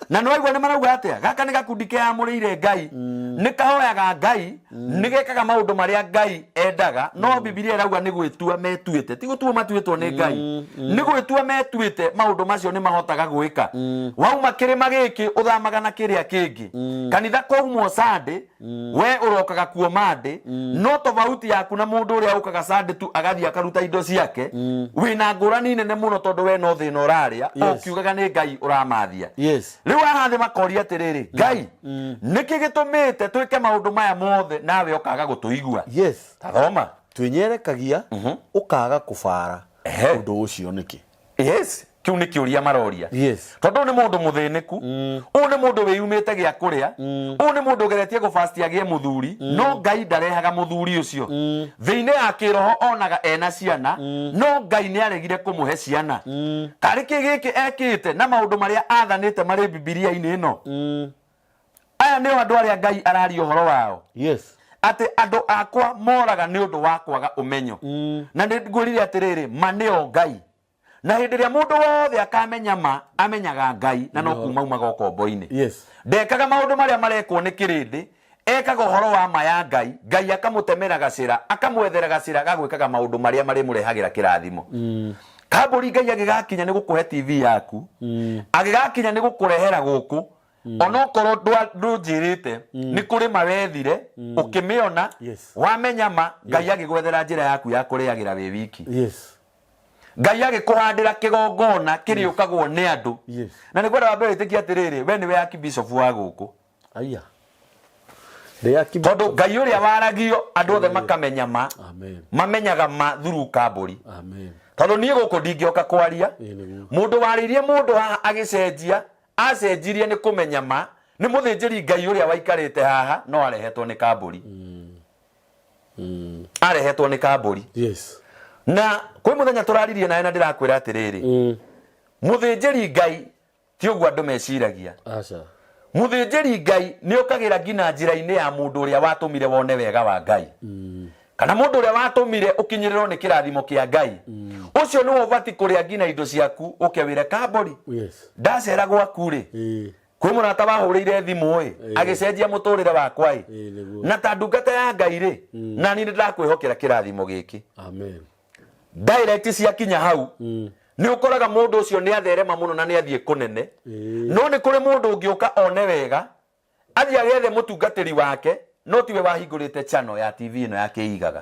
Na nĩ waigua nĩ marauga atĩa? Gaka nĩ gakundi keyamũrĩire Ngai, nĩ kahoyaga Ngai, nĩ gekaga maũndũ marĩa Ngai endaga, no Bibilia ĩrauga nĩ gwĩtua metuĩte, ti gũtuo matuĩtwo nĩ Ngai, nĩ gwĩtua metuĩte maũndũ macio nĩ mahotaga gwĩka. Wauma kĩrĩma gĩkĩ ũthamaga na kĩrĩa kĩngĩ. Kanitha kwaumwo Sunday, we ũrokaga kuo Monday, no tofauti yaku na mũndũ ũrĩa ũkaga Sunday tu agathiĩ akaruta indo ciake, wĩna ngũrani nene mũno tondũ we no thĩna ũrarĩa, ũkiugaga nĩ Ngai ũramathia. Rĩu haha thĩ makoria atĩrĩrĩ, Ngai, nĩkĩ gĩtũmĩte twĩke maũndũ maya mothe nawe ũkaga gũtũigua? Ta thoma. Twĩnyerekagia ũkaga kũbara ũndũ ũcio nĩkĩ? Yes, kĩu nĩ kĩũria maroria. Tondũ ũyũ nĩ mũndũ mũthĩnĩku, ũyũ nĩ mũndũ wĩyumĩte gĩa kũrĩa, ũyũ nĩ mũndũ ũgeretie gũbasti agĩe mũthuri, no Ngai ndarehaga mũthuri ũcio. Thĩ-inĩ ya kĩroho onaga ena ciana, no Ngai nĩ aregire kũmũhe ciana. Karĩ kĩ gĩkĩ ekĩte na maũndũ marĩa athanĩte marĩ Bibilia-inĩ ĩno? Aya nĩo andũ arĩa Ngai araria ũhoro wao. Atĩ andũ akwa moraga nĩ ũndũ wa kwaga ũmenyo. Na nĩ ngwĩrire atĩrĩrĩ, ma nĩo Ngai. Na hĩndĩ ĩrĩa mũndũ wothe akamenya ma, amenyaga Ngai, na no kuma umaga ũkombo-inĩ. Ndekaga maũndũ marĩa marekwo nĩ kĩrĩndĩ, ekaga ũhoro wa ma ya Ngai, Ngai akamũtemera gacĩra, akamwethera gacĩra ga gwĩkaga maũndũ marĩa marĩmũrehagĩra kĩrathimo. Kambũri Ngai agĩgakinya nĩ gũkũhe TV yaku, agĩgakinya nĩ gũkũrehera gũkũ, onokorwo ndũnjĩrĩte nĩ kũrĩma wethire ũkĩmĩona, wamenya ma, Ngai agĩgwethera njĩra yaku ya kũrĩagĩra wĩ wiki. Ngai agĩkũhandĩra kĩgongona kĩrĩũkagwo nĩ andũ. Na nĩ kwenda wambe wĩtĩkie atĩrĩrĩ, we nĩwe archbishop wa gũkũ. Aya. Tondũ Ngai ũrĩa waragio andũ othe makamenya ma, mamenyaga ma through kambũri. Tondũ niĩ gũkũ ndingĩoka kwaria, mũndũ warĩirie mũndũ haha agĩcenjia, acenjirie nĩ kũmenya ma, nĩ mũthĩnjĩri Ngai ũrĩa waikarĩte haha no arehetwo nĩ kambũri. Arehetwo nĩ kambũri. Na kwĩ mũthenya tũraririe nawe na ndĩrakwĩra atĩrĩrĩ, mũthĩnjĩri Ngai ti ũguo andũ meciragia. Mũthĩnjĩri Ngai nĩ ũkagĩra nginya njĩra-inĩ ya mũndũ ũrĩa watũmire wone wega wa Ngai. Kana mũndũ ũrĩa watũmire ũkinyĩrĩrwo nĩ kĩrathimo kĩa Ngai. Ũcio nĩwe ũbatiĩ kũrĩa nginya indo ciaku ũke wĩre kambũri. Ndacera gwaku rĩ, kwĩ mũrata wahũrĩire thimũ ĩ, agĩcenjia mũtũrĩre wakwa ĩ. Na ta ndungata ya Ngai rĩ, na niĩ nĩndakwĩhokera kĩrathimo gĩkĩ. Direct ciakinya hau, nĩ ũkoraga mũndũ ũcio nĩ atherema mũno na nĩ athiĩ kũnene. No nĩ kũrĩ mũndũ ũngĩũka one wega, athiĩ agethe mũtungatĩri wake, no tiwe wahingũrĩte channel ya TV ĩno ya Kĩigaga.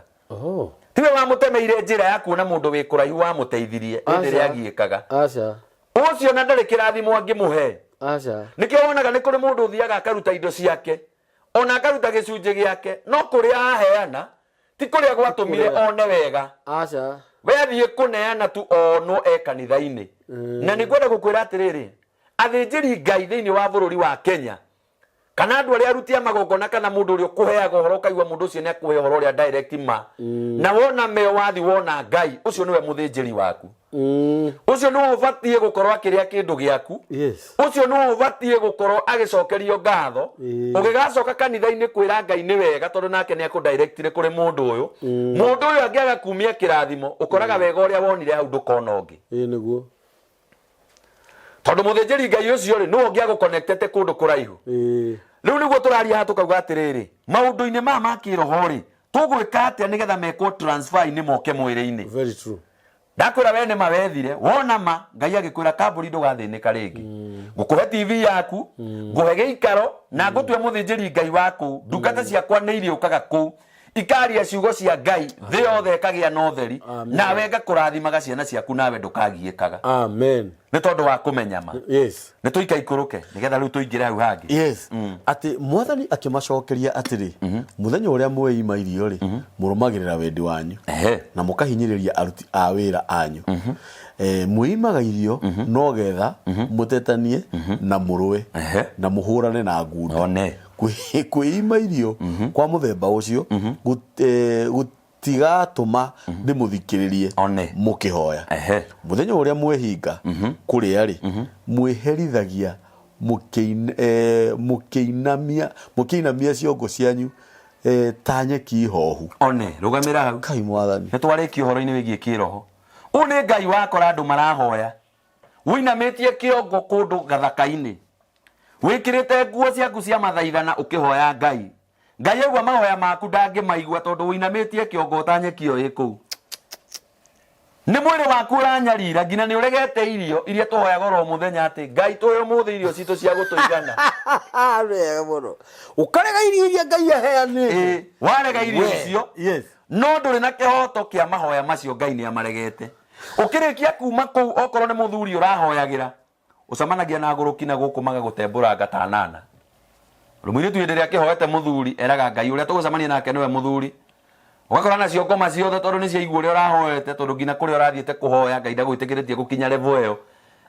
Tiwe wamũtemeire njĩra ya kuona mũndũ wĩ kũraihu wamũteithirie hĩndĩ ĩrĩa agiĩkaga. Ũcio na ndarĩ kĩrathimo angĩmũhe. Nĩkĩo wonaga nĩ kũrĩ mũndũ ũthiaga akaruta indo ciake, ona akaruta gĩcunjĩ gĩake, no kũrĩa aheana ti kũrĩa gwatũmire one wega. We athiĩ kũneana tu onwo e kanitha-inĩ. Na nĩ ngwenda gũkwĩra atĩrĩrĩ, athĩnjĩri Ngai thĩinĩ wa bũrũri wa Kenya, kana andũ arĩa aruti a magongona, kana mũndũ ũrĩa ũkũheaga ũhoro ũkaigua mũndũ ũcio nĩ akũhe ũhoro ũrĩa direct ma, na wona meo wathi wona Ngai, ũcio nĩwe mũthĩnjĩri waku. Ũcio nĩwe ũbatiĩ gũkorwo akĩrĩa kĩndũ gĩaku. Ũcio nĩwe ũbatiĩ gũkorwo agĩcokerio ngatho. Ũgĩgacoka kanitha-inĩ kwĩra Ngai nĩ wega, tondũ nake nĩ akũdirectire kũrĩ mũndũ ũyũ. Mũndũ ũyũ angĩaga kumia kĩrathimo, ũkoraga wega ũrĩa wonire hau ndũkona ũngĩ. Nĩguo. Tondũ mũthĩnjĩri Ngai ũcio rĩ, nĩwe ũngĩagũconnectete kũndũ kũraihu. Rĩu nĩguo tũraria haha tũkauga atĩrĩrĩ, maũndũ-inĩ maya ma kĩroho rĩ, tũgwĩka atĩa nĩgetha mekwo transfer-inĩ moke mwĩrĩ-inĩ? Very true. Ndakwĩra we nĩ ma wethire, wona ma, Ngai agĩkwĩra kambũri ndũgathĩnĩka rĩngĩ. Ngũkũhe TV yaku, ngũhe gĩikaro, na ngũtue mũthĩnjĩri Ngai wa kũu. Ndungata ciakwa nĩ irĩũkaga kũu. Ikaria ciugo cia Ngai, thĩ yothe ĩkagĩa na ũtheri. Amen. Nawe ngakũrathimaga ciana ciaku, nawe ndũkagiĩkaga. Amen. Nĩ tondũ wa kũmenya ma. Yes. Nĩ tũikaikũrũke nĩgetha rĩu tũingĩre hau hangĩ. Yes. Atĩ Mwathani akĩmacokeria atĩrĩ, mũthenya ũrĩa mweima irio rĩ, mũrũmagĩrĩra wendi wanyu na mũkahinyĩrĩria aruti a wĩra anyu. Mwĩimaga irio no getha mũtetanie na mũrũe na mũhũrane na ngunda. One. Kwĩima irio kwa mũthemba ũcio gũtigatũma ndĩmũthikĩrĩrie One. mũkĩhoya. Mũthenya ũrĩa mwehinga kũrĩa rĩ, mwĩherithagia mũkĩinamia ciongo cianyu ta nyeki hohu. One, rũgamĩra hau. Kai Mwathani. Nĩ twarĩkia ũhoro-inĩ wĩgiĩ kĩroho. Ũyũ nĩ Ngai wakora andũ marahoya. Wĩinamĩtie kĩongo kũndũ gathaka-inĩ. Wĩkĩrĩte nguo ciaku cia mathaithana ũkĩhoya Ngai. Ngai aigua mahoya maku ndangĩmaigua tondũ wĩinamĩtie kĩongo ta nyeki ĩyo ĩ kũu. Nĩ mwĩrĩ waku ũranyarira nginya nĩ ũregete irio iria tũhoyaga oro mũthenya atĩ Ngai tũhe ũmũthĩ irio citũ cia gũtũigana. Wega mũno. Ũkarega irio iria Ngai aheanĩte. Ĩĩ, warega irio We, icio yes. no ndũrĩ na kĩhoto kĩa mahoya macio Ngai nĩ amaregete. Ũkĩrĩkia kuma kũu okorwo nĩ mũthuri ũrahoyagĩra ũcemanagia na agũrũki na gũkũ magagũtembũranga ta nana. Ũndũ mũirĩtu hĩndĩ ĩrĩa akĩhoete mũthuri eraga Ngai ũrĩa tũgũcemania nake nĩwe mũthuri. Ũgakora nacio ngoma ciothe tondũ nĩ ciaigua ũrĩa ũrahoete tondũ nginya kũrĩa ũrathiĩte kũhoya Ngai ndagwĩtĩkĩrĩtie gũkinya level ĩyo.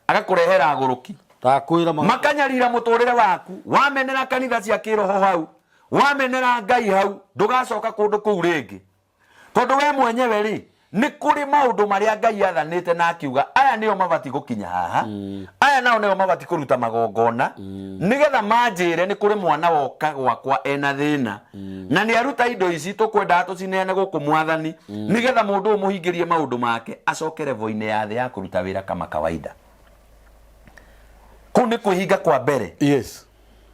Agakũrehera agũrũki. Ndakwĩra Makanyarira mũtũrĩre waku, wamenera kanitha cia kĩroho hau, wamenera Ngai hau, ndũgacoka kũndũ kũu rĩngĩ. Tondũ we mwenyewe rĩ, nĩ kũrĩ maũndũ marĩa Ngai athanĩte na akiuga aya nĩo mabati gũkinya haha, aya nao nĩo mabati kũruta magongona, nĩgetha manjĩre nĩ kũrĩ mwana woka gwakwa ena thĩna, na nĩ aruta indo ici tũkwendaga tũcineane gũkũ Mwathani, nĩgetha mũndũ ũyũ mũhingĩrie maũndũ make acoke level-inĩ ya thĩ ya kũruta wĩra kama kawaida. Kũu nĩ kwĩhinga kwa mbere. Yes.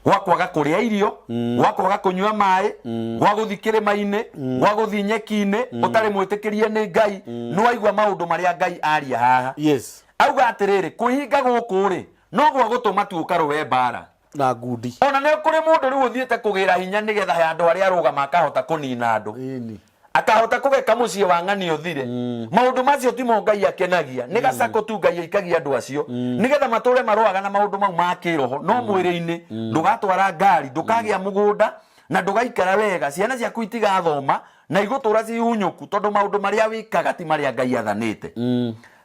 Gwa kwaga kũrĩa irio, gwa kwaga kũnyua maĩ, gwa gũthiĩ kĩrĩma-inĩ, gwa gũthiĩ nyeki-inĩ ũtarĩ mwĩtĩkĩrie nĩ Ngai. Nĩ waigua maũndũ marĩa Ngai aria haha. Yes. Auga atĩrĩrĩ, kwĩhinga gũkũ rĩ, no gwa gũtũma tu ũkarũe mbara na ngundi. Ona nĩ kũrĩ mũndũ rĩu ũthiĩte kũgĩra hinya nĩgetha handũ harĩa arũgama akahota kũnina andũ. Ĩni. Akahota kũgeka mũciĩ wa ng'ani ũthire. Maũndũ macio timo Ngai akenagia, nĩ gacakũ tu Ngai aikagia andũ acio nĩgetha matũre marũaga na maũndũ mau ma kĩroho. No mwĩrĩ-inĩ ndũgatwara ngari, ndũkagĩa mũgũnda na ndũgaikara wega, ciana ciaku itigathoma na igũtũra cihunyũku tondũ maũndũ marĩa wĩkaga ti marĩa Ngai athanĩte.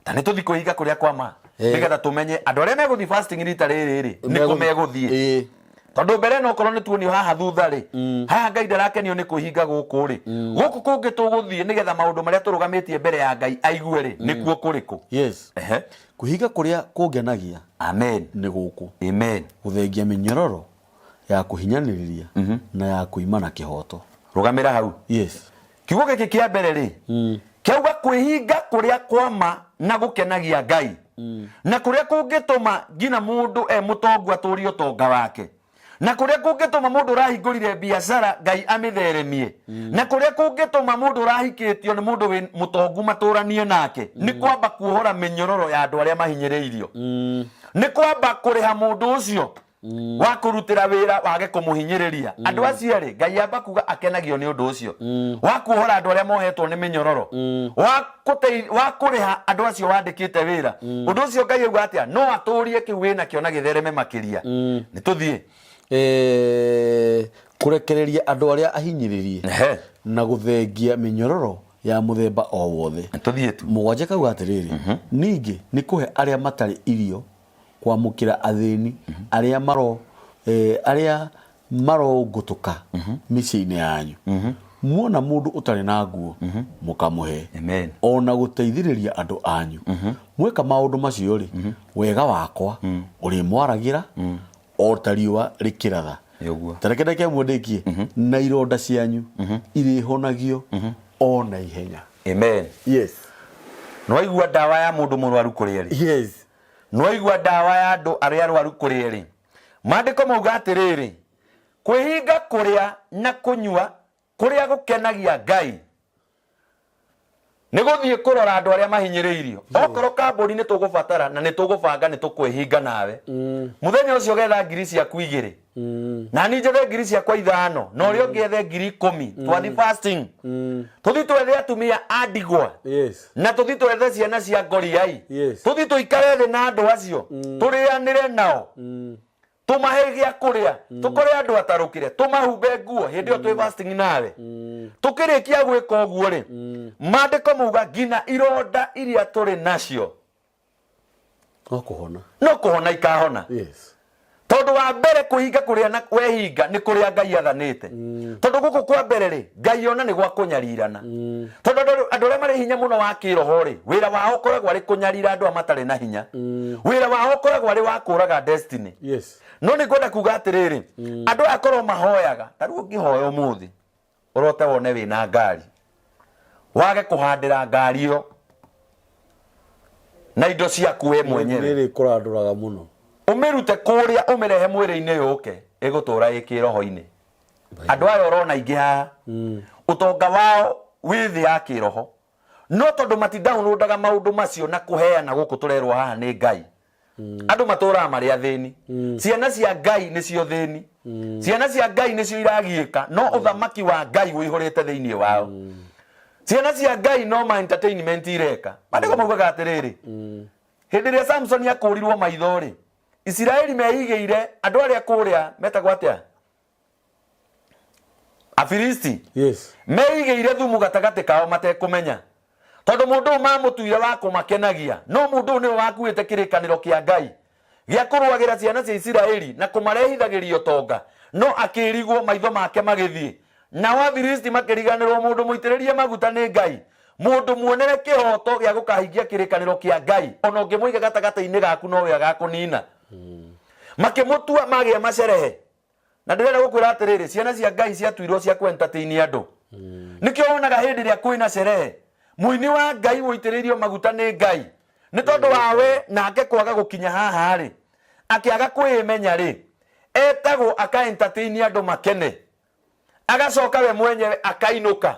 Ta nĩ tũthiĩ kwĩhinga kũrĩa kwa ma nĩgetha tũmenye andũ arĩa megũthiĩ fasting rita rĩrĩ rĩ nĩkũ megũthiĩ. Tondũ mbere no korwo nĩ tuonio haha thutha rĩ, haha Ngai ndarakenio nĩ kwĩhinga gũkũ rĩ, gũkũ kũngĩ tũgũthiĩ nĩgetha maũndũ marĩa tũrũgamĩtie mbere ya Ngai aigue rĩ, nĩkuo kũrĩkũ? Yes. Ehe. Kwĩhinga kũrĩa kũngenagia Amen. nĩ gũkũ. Amen. Gũthengia mĩnyororo ya kũhinyanĩrĩria na ya kũimana kĩhoto. Rũgamĩra hau. Yes. Kiugo gĩkĩ kĩa mbere rĩ, kĩauga kwĩhinga kũrĩa kwa ma na gũkenagia Ngai, na kũrĩa kũngĩtũma nginya mũndũ e mũtongu atũrie ũtonga wake, na kũrĩa kũngĩtũma mũndũ ũrahingũrire biacara Ngai amĩtheremie, na kũrĩa kũngĩtũma mũndũ ũrahikĩtio nĩ mũndũ wĩ mũtongu matũranie nake, nĩ kwamba kuohora mĩnyororo ya andũ arĩa mahinyĩrĩirio, nĩ kwamba kũrĩha mũndũ ũcio wa kũrutĩra wĩra wage kũmũhinyĩrĩria. Andũ acio rĩ, Ngai amba kuga akenagio nĩ ũndũ ũcio wa kuohora andũ arĩa mohetwo nĩ mĩnyororo, wa kũrĩha andũ acio wandĩkĩte wĩra. Ũndũ ũcio Ngai auga atĩa? No atũrie kĩu wĩnakĩo na gĩthereme makĩria. Nĩ tũthiĩ. Kũrekereria andũ arĩa ahinyĩrĩrie na gũthengia mĩnyororo ya mũthemba o wothe. Nĩ tũthiĩ tu. Mũgwanja kauga atĩrĩrĩ, ningĩ nĩ kũhe arĩa matarĩ irio, kwamũkĩra athĩni arĩa maro arĩa marongũtũka mĩciĩ-inĩ yanyu. Muona mũndũ ũtarĩ na nguo, mũkamũhe. Amen. Ona gũteithĩrĩria andũ anyu. Mweka maũndũ macio rĩ, wega wakwa ũrĩmwaragĩra o ta riũa rĩkĩratha. Nĩ ũguo. Ta reke ndagĩka ĩmwe ndĩkie, na ironda cianyu irĩhonagio o na ihenya. Amen. Yes. Nĩwaigua ndawa ya mũndũ mũrwaru kũrĩa ĩrĩ? Yes. Nĩwaigua ndawa ya andũ arĩa arwaru kũrĩa ĩrĩ? Maandĩko mauga atĩrĩrĩ, kwĩhinga kũrĩa na kũnyua kũrĩa gũkenagia Ngai Nĩ gũthiĩ kũrora andũ arĩa mahinyĩrĩirio. Okorwo kambũni nĩ tũgũbatara na nĩ tũgũbanga nĩ tũkwĩhinga nawe. Mũthenya ũcio getha ngiri ciaku igĩrĩ. Na niĩ njethe ngiri ciakwa ithano na ũrĩa ũngĩ ethe 10,000. Twathi fasting. Tũthi twethe atumia a ndigwa. Yes. Na tũthi twethe ciana cia ngoriai. Yes. Tũthi tũikare thĩ na andũ acio. Tũrĩanĩre nao. Tũmahe gĩa kũrĩa. Tũkore andũ atarũkĩre. Tũmahumbe nguo hĩndĩ ĩyo twĩ fasting nawe. Tũkĩrĩkia gwĩka ũguo rĩ, maandĩko mauga nginya ironda iria tũrĩ nacio No kũhona. no kũhona ikahona. Yes. Tondũ wa mbere kwĩhinga kũrĩa na wehinga nĩ kũrĩa Ngai athanĩte. Tondũ gũkũ kwa mbere rĩ, Ngai ona nĩ gwa kũnyarirana. Tondũ andũ arĩa marĩ hinya mũno wa kĩroho rĩ, wĩra wao ũkoragwo arĩ kũnyarira andũ arĩa matarĩ na hinya. Wĩra wao ũkoragwo arĩ wa kũraga destiny. Yes. No nĩ ngwenda kuga atĩrĩrĩ, andũ aya korwo mahoyaga, ta rĩu ũngĩhoya ũmũthĩ, ũrote wone wĩna ngari, wage kũhandĩra ngari ĩyo na indo ciaku we mwenyewe. Nĩ ĩrĩkũrandũraga mũno. Ũmĩrute kũrĩa ũmĩrehe mwĩrĩ-inĩ yũke, ĩgũtũra ĩ kĩroho-inĩ. Andũ aya ũrona aingĩ haha, ũtonga wao wĩ thĩ ya kĩroho, no tondũ mati-downloadaga maũndũ macio na kũheana gũkũ tũrerwo haha nĩ Ngai, andũ matũraga marĩ athĩni. Ciana cia Ngai nĩcio thĩni, ciana cia Ngai nĩcio iragiĩka, no ũthamaki wa Ngai ũihũrĩte thĩinĩ wao. Ciana cia Ngai no ma entertainment ireka. Maandĩko maugaga atĩrĩrĩ, hĩndĩ ĩrĩa Samsoni akũrirwo maitho rĩ, Isiraeli meigĩire andũ arĩa kũrĩa metagwo atĩa? Afilisti. Yes. Meigĩire thumu gatagatĩ kao matekũmenya. Tondũ mũndũ ũyũ mamũtuire wa kũmakenagia, no mũndũ ũyũ nĩwe wakuĩte kĩrĩkanĩro kĩa Ngai gĩa kũrũagĩra ciana cia Isiraeli na kũmarehithagĩria ũtonga, no akĩrigwo maitho make magĩthiĩ. Nao Afilisti makĩriganĩrwo mũndũ mũitĩrĩrie maguta nĩ Ngai, mũndũ muonere kĩhooto gĩa gũkahingia kĩrĩkanĩro kĩa Ngai, o na ũngĩmũiga gatagatĩ-inĩ gaku nowe agakũnina. Makĩmũtua magĩa macerehe. Na ndĩrenda gũkwĩra atĩrĩrĩ, ciana cia Ngai ciatuirwo cia kũ entertain andũ. Nĩkĩo wonaga hĩndĩ ĩrĩa kwĩna cerehe, mũini wa Ngai ũitĩrĩirio maguta nĩ Ngai, nĩ tondũ wa we nake kwaga gũkinya haha rĩ, akĩaga kwĩmenya rĩ, etagwo aka entertain andũ makene. Agacoka we mwenyewe akainũka.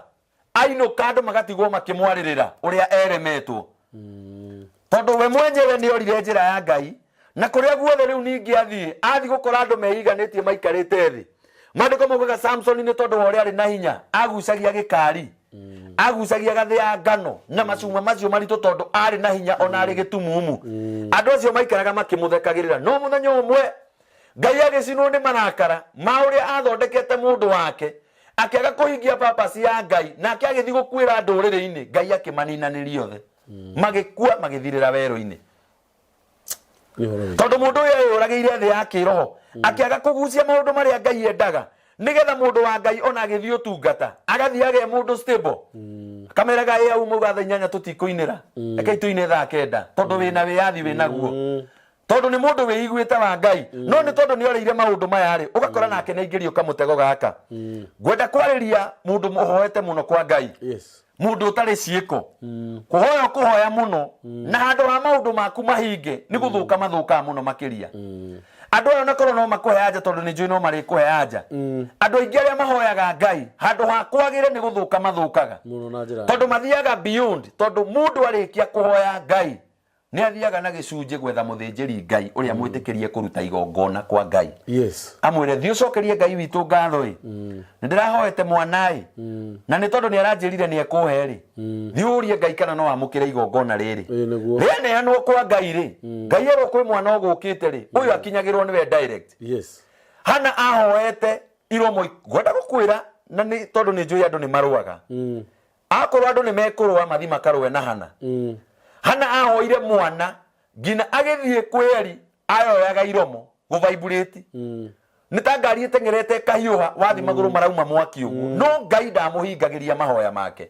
Ainũka andũ magatigwo makĩmwarĩrĩra ũrĩa eremetwo. Tondũ we mwenyewe nĩ orire njĩra ya Ngai, na kũrĩa guothe rĩu ningĩ athiĩ, athiĩ gũkora andũ meiganĩtie maikarĩte thĩ. Maandĩko maugaga Samsoni nĩ tondũ wa ũrĩa arĩ na hinya, agucagia gĩkari, agucagia gathĩa ngano na macuma macio maritũ tondũ arĩ na hinya ona arĩ gĩtumumu. Andũ acio maikaraga makĩmũthekagĩrĩra. No mũthenya ũmwe Ngai agĩcinwo nĩ marakara ma ũrĩa athondekete mũndũ wake, akĩaga kũhingia purpose ya Ngai, nake agĩthiĩ gũkuĩra ndũrĩrĩ-inĩ, Ngai akĩmaninanĩria othe. Magĩkua magĩthirĩra werũ-inĩ. Tondũ mũndũ ũyũ eyũragĩire thĩ ya kĩroho, akĩaga kũgucia maũndũ marĩa Ngai endaga, nĩgetha mũndũ wa Ngai ona agĩthiĩ ũtungata, agathiĩ agĩa mũndũ stable. Akameraga ĩ au mauga thaa inyanya tũtikũinĩra, rekei tũine thaa kenda, tondũ wĩna wĩyathi wĩnaguo. Tondũ nĩ mũndũ wĩiguĩte wa Ngai, no nĩ tondũ nĩ orĩire maũndũ maya rĩ, ũgakora nake nĩ aingĩrio kamũtego gaka. Ngwenda kwarĩria mũndũ ũhoete mũno kwa Ngai. Yes. Mũndũ ũtarĩ ciĩko. Kũhoya ũkũhoya mũno, na handũ ha maũndũ maku mahinge, nĩ gũthũka mathũkaga mũno makĩria. Andũ aya onakorwo no makũhe anja tondũ nĩ njũĩ no marĩkũhe anja. Andũ aingĩ arĩa mahoyaga Ngai, handũ ha kwagĩre nĩ gũthũka mathũkaga. Mũno na njĩra. Tondũ mathiaga beyond, tondũ mũndũ arĩkia kũhoya Ngai, Nĩ athiaga na gĩcunjĩ gwetha mũthĩnjĩri Ngai ũrĩa mwĩtĩkĩrie kũruta igongona kwa Ngai. Yes. Amwĩre thiĩ ũcokerie Ngai witũ ngatho ĩ. Nĩ ndĩrahoete mwana ĩ. Na nĩ tondũ nĩ aranjĩrire nĩ ekũhe rĩ. Thiĩ ũrie Ngai kana no amũkĩre igongona rĩrĩ. Ĩĩ nĩguo. Rĩaneanwo kwa Ngai rĩ. Ngai erwo kwĩ mwana ũgũkĩte rĩ. Ũyũ akinyagĩrwo nĩwe direct. Yes. Hana ahoete iromo ngwenda gũkwĩra na nĩ tondũ nĩ njũĩ andũ nĩ marũaga. Akorwo andũ nĩ mekũrũa mathi makarũe na Hana. Hana ahoire mwana nginya agĩthiĩ kwĩ Eli ayoyaga iromo gũvibrate. Nĩ ta ngari ĩteng'erete ĩkahiũha wathi magũrũ marauma mwaki ũguo. No Ngai ndamũhingagĩria mahoya make.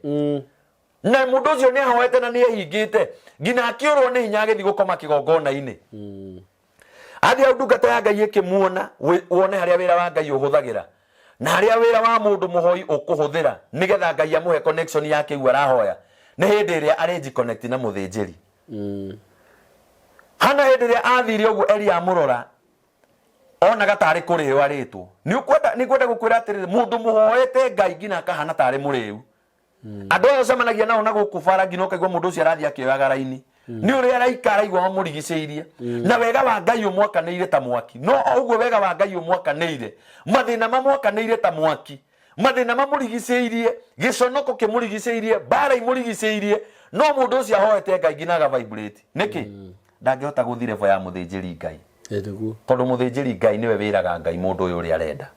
Na mũndũ ũcio nĩ ahoete na nĩ ehingĩte nginya akĩũrwo nĩ hinya agĩthiĩ gũkoma kĩgongona-inĩ. Athiĩ hau ndungata ya Ngai ĩkĩmuona, wone harĩa wĩra wa Ngai ũhũthagĩra na harĩa wĩra wa mũndũ mũhoi ũkũhũthĩra nĩgetha Ngai amũhe connection ya kĩu arahoya nĩ hĩndĩ ĩrĩa arĩnji connect na mũthĩnjĩri. Hana hĩndĩ ĩrĩa athire ũguo Eli amũrora onaga tarĩ kũrĩo arĩtwo. Nĩ ũkwenda nĩ ngwenda gũkwĩra atĩrĩrĩ mũndũ mũhoete Ngai nginya akahana tarĩ mũrĩu. Andũ aya ũcemanagia nao na gũkũ bara nginya ũkaigua mũndũ ũcio arathiĩ akĩoyaga raini nĩ ũrĩa araikara araigua mamũrigicĩirie na wega wa Ngai ũmwakanĩire ta mwaki. No o ũguo wega wa Ngai ũmwakanĩire, mathĩna mamwakanĩire ta mwaki, mathĩna mamũrigicĩirie, gĩconoko kĩmũrigicĩirie, mbara imũrigicĩirie, no mũndũ ũcio ahoete Ngai nginya aga vibrate. Nĩkĩ? Ndangĩhota gũthiĩ level ya mũthĩnjĩri Ngai. Ĩ nĩguo. Tondũ mũthĩnjĩri Ngai nĩwe wĩraga Ngai mũndũ ũyũ ũrĩa arenda.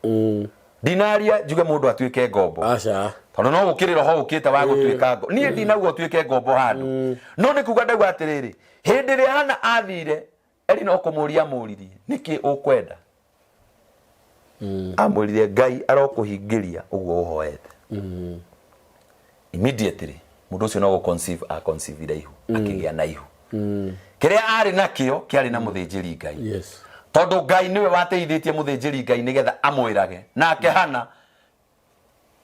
Ndinaria njuge mũndũ atuĩke ngombo. Aca. Tondũ no gũkĩrĩ roho ũkĩte wa gũtuĩka ngombo. Niĩ ndinauga ũtuĩke ngombo handũ. No nĩ kuga ndauga atĩrĩrĩ, hĩndĩ ĩrĩa Hana athire, Eli no kũmũria amũririe, nĩkĩ ũkwenda? Amwĩrire Ngai arokũhingĩria ũguo ũhoete. Immediately mũndũ ũcio no gũ conceive a conceive ihu, akĩgĩa na ihu. Kĩrĩa arĩ nakĩo kĩarĩ na mũthĩnjĩri Ngai. Yes. Tondũ Ngai nĩwe wateithĩtie mũthĩnjĩri Ngai nĩgetha amwĩrage. Nake Hana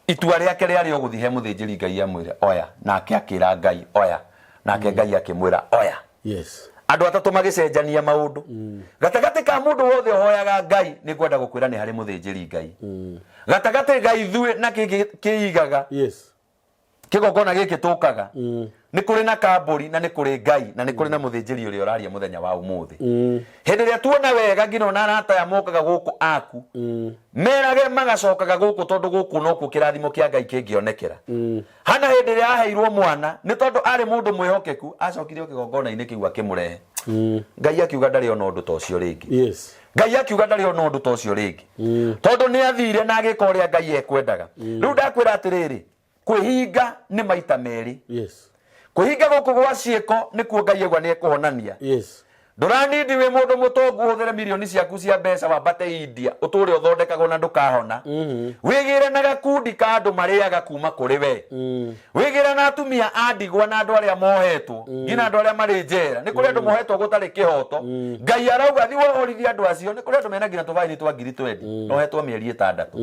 itua rĩake rĩarĩ o gũthiĩ he mũthĩnjĩri Ngai amwĩre oya, nake akĩra Ngai oya, nake Ngai akĩmwĩra oya. Yes. Andũ atatũ magĩcenjania maũndũ. Gatagatĩ ka mũndũ wothe ũhoyaga Ngai, nĩ ngwenda gũkwĩra nĩ harĩ mũthĩnjĩri Ngai. Gatagatĩ ga ithuĩ na kĩngĩ kĩigaga Yes. kĩgongona gĩkĩ tũkaga nĩ kũrĩ na kambũri na nĩ kũrĩ Ngai na nĩ kũrĩ na mũthĩnjĩri ũrĩa ũraria mũthenya wa ũmũthĩ. Hĩndĩ ĩrĩa tuona wega nginya ona arata aya mokaga gũkũ aku merage magacokaga gũkũ tondũ gũkũ nokuo kĩrathimo kĩa Ngai kĩngĩonekera. Hana hĩndĩ ĩrĩa aheirwo mwana nĩ tondũ arĩ mũndũ mwĩhokeku acokire o kĩgongona-inĩ kĩu akĩmũrehe. Ngai akiuga ndarĩ ona ũndũ ta ũcio rĩngĩ. Yes. Ngai akiuga ndarĩ ona ũndũ ta ũcio rĩngĩ. Tondũ nĩ athire na agĩka ũrĩa Ngai ekwendaga. Rĩu ndakwĩra atĩrĩrĩ, kwĩhinga nĩ maita merĩ. Yes. Kwĩhinga gũkũ gwa ciĩko nĩkuo Ngai aigua nĩ ekũhonania. Yes. Ndũranindi wĩ mũndũ mũtongu ũhũthĩre mirioni ciaku cia mbeca wambate India ũtũre ũthondekagwo na ndũkahona. Wĩgĩre na gakundi ka andũ marĩaga kuma kũrĩ we. Wĩgĩre na atumia a ndigwa na andũ arĩa mohetwo nginya andũ arĩa marĩ njera. Nĩ kũrĩ andũ mohetwo gũtarĩ kĩhoto. Ngai arauga thiĩ wohorithie andũ acio. Nĩ kũrĩ andũ mena nginya tũbaini twa ngiri twendi na ohetwo mĩeri ĩtandatũ.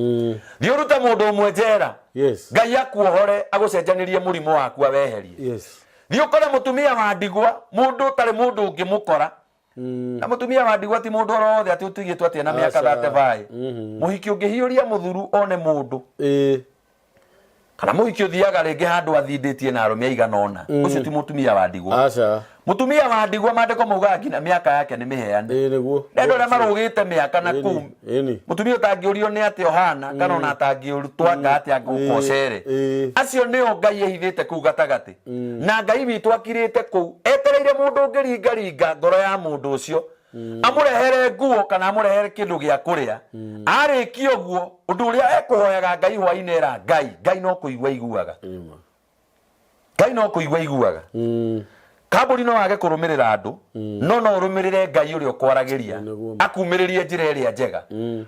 Thiĩ ũrute mũndũ ũmwe njera. Yes. Ngai akuohore agũcenjanĩrie mũrimũ waku aweherie. Yes. Thiĩ ũkore mũtumia wa ndigwa, mũndũ ũtarĩ mũndũ ũngĩmũkora. Na mũtumia wa ndigwa ti mũndũ oro wothe atĩ ũtigĩtwo atĩ ena mĩaka Aca. 35. Mũhiki ũngĩhiũria mũthuru one mũndũ. Ĩĩ. Kana mũhiki ũthiaga rĩngĩ handũ athindĩtie na arũme aigana ũna. Ũcio ti mũtumia wa ndigwa. Aca. Mũtumia wa ndigwa maandĩko maugaga nginya mĩaka yake nĩ mĩheane. Ĩĩ nĩguo. Nĩ andũ arĩa marũgĩte mĩaka na Ĩni, kũu. ĩni. Mũtumia ũtangĩũrio nĩ atĩa ũhana kana ona atangĩrutwo anga atĩa ngũka ũcere. Ĩĩ. Acio nĩo Ngai ehithĩte kũu gatagatĩ. Na Ngai witũ akirĩte kũu etereire mũndũ ũngĩringaringa ngoro ya mũndũ ũcio. Amũrehere nguo kana amũrehere kĩndũ gĩa kũrĩa. Arĩkia ũguo ũndũ ũrĩa ekũhoyaga Ngai hwainĩ era Ngai, Ngai no kũigua aiguaga. Ĩma. Ngai no kũigua aiguaga. Kambũri no age kũrũmĩrĩra andũ, no no ũrũmĩrĩre Ngai ũrĩa ũkwaragĩria, Nĩguo. akumĩrĩrie njĩra ĩrĩa njega.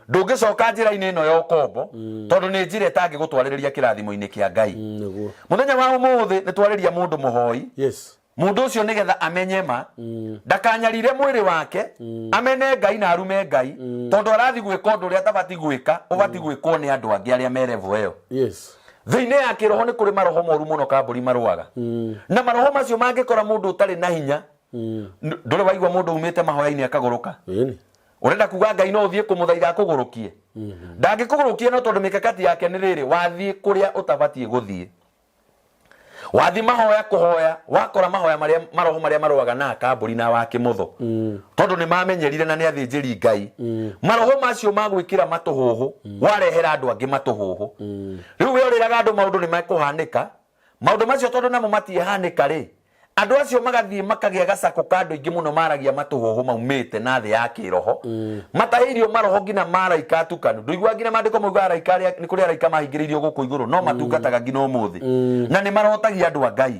Ndũngĩcoka njĩra-inĩ ĩno ya ũkombo, tondũ nĩ njĩra ĩtangĩgũtwarĩrĩria kĩrathimo-inĩ kĩa Ngai. Nĩguo. Mũthenya wa ũmũthĩ nĩ twarĩria mũndũ mũhoi, Yes. Mũndũ ũcio nĩgetha amenye ma, ndakanyarire mwĩrĩ wake, amene Ngai na arume Ngai, tondũ arathi gwĩka ũndũ ũrĩa atabati gwĩka, ũbati gwĩkwo nĩ andũ angĩ arĩa me level ĩyo. Yes. Thĩ-inĩ ya kĩroho nĩ kũrĩ maroho moru mũno kambũri marũaga. Na maroho macio mangĩkora mũndũ ũtarĩ na hinya, ndũrĩ waigua mũndũ umĩte mahoya-inĩ akagũrũka? Ĩni. Ũrenda kuga Ngai no ũthiĩ kũmũthaitha akũgũrũkie? Ndangĩkũgũrũkia no tondũ mĩkakati yake nĩ rĩrĩ, wathiĩ kũrĩa ũtabatiĩ gũthiĩ. Wathi mahoya kũhoya, wakora mahoya marĩa maroho marĩa marũaga na akambũri na wa kĩmotho. Tondũ nĩ mamenyerire na nĩ athĩnjĩri Ngai. Maroho macio ma gwĩkĩra matũhũhũ, warehera andũ angĩ matũhũhũ. Rĩu we ũrĩraga andũ maũndũ nĩ mekũhanĩka, maũndũ macio tondũ namo matihanĩka rĩ, Andũ acio magathiĩ makagĩa gacakũ ka andũ aingĩ mũno maragia matũhũhũ maumĩte na thĩ ya kĩroho, matahĩirio maroho nginya ma araika atukanu. Ndũiguaga nginya maandĩko maugaga araika arĩa, nĩ kũrĩ araika mahingĩrĩirio gũkũ igũrũ no matungataga nginya ũmũthĩ. Na nĩ marotagia andũ a Ngai.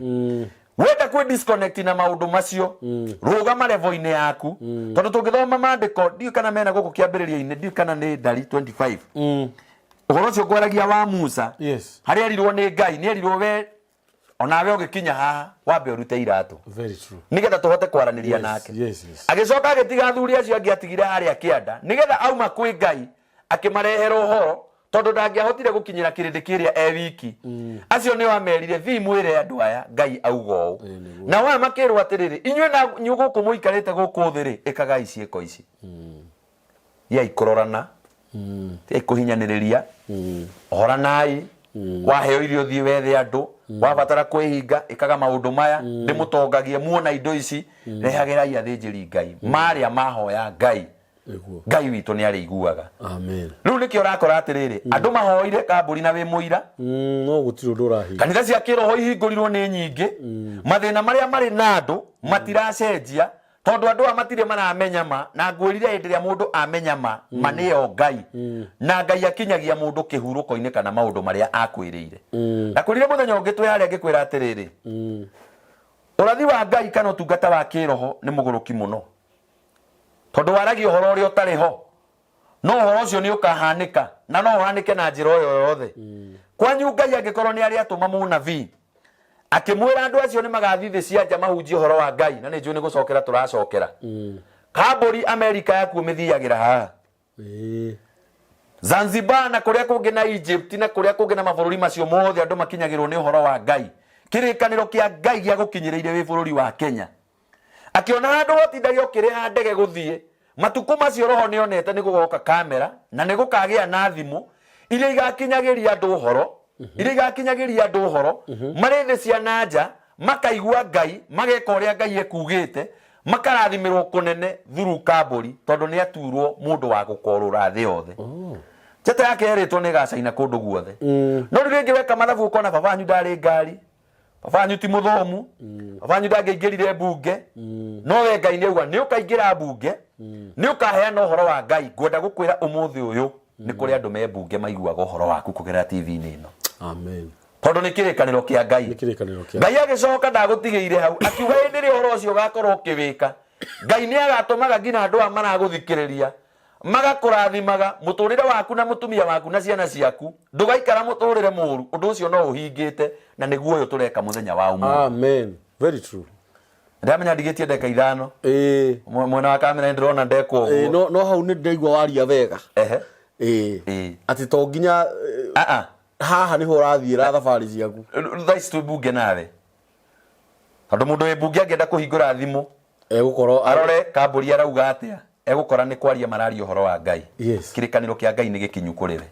Wenda kwĩ disconnect na maũndũ macio, rũgama level-inĩ yaku. Tondũ tũngĩthoma maandĩko, ndiũĩ kana mena gũkũ kĩambĩrĩria-inĩ, ndiũĩ kana nĩ Ndari 25. Ũhoro ũcio ngwaragia wa Musa, harĩa erirwo nĩ Ngai, nĩ erirwo we onawe ũgĩkinya haha wambe ũrute iratũ Very true. nigetha tũhote kwaranĩria Yes, nake yes. Agĩcoka agĩtiga athuri acio angĩ atigire harĩa kĩanda nigetha auma kwĩ Ngai akĩmarehera ũhoro tondũ ndangĩahotire gũkinyĩra kĩrĩndĩ kĩrĩa e wiki. Acio nĩo amerire thiĩ mwĩre andũ aya Ngai auga ũũ. Ĩĩ, nĩguo. Nao aya makĩrwo atĩrĩrĩ, inyuĩ na inyuĩ gũkũ mũikarĩte gũkũ thĩ rĩ, ĩkagai ciĩko ici. Tigai kũrorana, tigai kũhinyanĩrĩria, ohoranai. Waheo irio thiĩ wethe andũ, wabatara kwĩhinga ĩkaga maũndũ maya, ndĩmũtongagie muona indo ici, rehagĩrai athĩnjĩri Ngai marĩa mahoya Ngai. Nĩguo. Ngai witũ nĩ arĩiguaga. Amen. Rĩu nĩkĩo ũrakora atĩrĩrĩ, andũ mahoire kambũri na wĩ mũira. No gũtirĩ ũndũ ũrahinga. Kanitha cia kĩroho ihingũrirwo nĩ nyingĩ, mathĩna marĩa marĩ na andũ matiracenjia tondũ andũ aya matirĩ maramenya ma. Na ngwĩrire hĩndĩ ĩrĩa mũndũ amenya ma, ma nĩyo Ngai, na Ngai akinyagia mũndũ kĩhurũko-inĩ kana maũndũ marĩa akwĩrĩire. Ndakwĩrire mũthenya ũngĩ twĩ harĩa ngĩkwĩra atĩrĩrĩ, ũrathi wa Ngai kana ũtungata wa kĩroho nĩ mũgũrũki mũno, tondũ waragia ũhoro ũrĩa ũtarĩ ho, no ũhoro ũcio nĩ ũkahanĩka, na no ũhanĩke na njĩra o yothe. Kwanyu Ngai angĩkorwo nĩ arĩ atũma mũnabii akĩmwĩra andũ acio nĩ magathiĩ thĩ cia nja mahunjie ũhoro wa Ngai, na nĩ njũĩ nĩ gũcokera tũracokera. Kambũri Amerika yakuo mĩthiagĩra haha. Zanzibar na kũrĩa kũngĩ na Egypt na kũrĩa kũngĩ na mabũrũri macio mothe andũ makinyagĩrwo nĩ ũhoro wa Ngai. Kĩrĩkanĩro kĩa Ngai gĩa gũkinyĩrĩire wĩ bũrũri wa Kenya. Akĩona handũ hotindage ũkĩrĩha ndege gũthiĩ, matukũ macio roho nĩonete nĩ gũgoka kamera na nĩ gũkagĩa na thimũ iria igakinyagĩria andũ ũhoro, iria igakinyagĩria andũ ũhoro marĩ thĩ cia na nja, makaigua Ngai, mageka ũrĩa Ngai ekugĩte, makarathimĩrwo kũnene through kambũri, tondũ nĩ aturwo mũndũ wa gũkorũra thĩ yothe. Njata yake yerĩtwo nĩ ĩgacaina kũndũ guothe. No rĩu rĩngĩ weka mathabu ũkona baba wanyu ndarĩ ngari, baba wanyu ti mũthomu, baba wanyu ndangĩaingĩrire mbunge, no we Ngai nĩ auga nĩ ũkaingĩra mbunge, nĩ ũkaheana ũhoro wa Ngai. Ngwenda gũkwĩra ũmũthĩ ũyũ nĩ kũrĩ andũ me mbunge maiguaga ũhoro waku kũgerera TV-inĩ ĩno. Amen. Tondũ nĩ kĩrĩkanĩro kĩa Ngai. Nĩ kĩrĩkanĩro kĩa Ngai agĩcoka ndagũtigĩire hau, akiuga hĩndĩ ĩrĩa ũhoro ũcio ũgakorwo ũkĩwĩka, Ngai nĩ agatũmaga nginya andũ aya maragũthikĩrĩria magakũrathimaga mũtũrĩre waku na mũtumia waku na ciana ciaku, ndũgaikara mũtũrĩre mũru. Ũndũ ũcio no ũhingĩte, na nĩguo ũyũ tũreka mũthenya wa ũmũthĩ. Amen. Very true. Ndamenya ndigĩtie ndeka 5. Mwena wa kamera ndĩrona ndekwo ũguo. No hau nĩ ndaigua waria wega. Atĩ to nginya, haha nĩho ũrathiĩra thabarĩ ciaku. Thaa ici twĩ mbunge nawe. Tondũ mũndũ wĩ mbunge angĩenda kũhingũra thimũ, Egũkorwo arore kambũri arauga atĩa, egũkora nĩ kwaria mararia ũhoro wa Ngai. Yes. Kĩrĩkanĩro kĩa Ngai nĩ gĩkinyu kũrĩ we.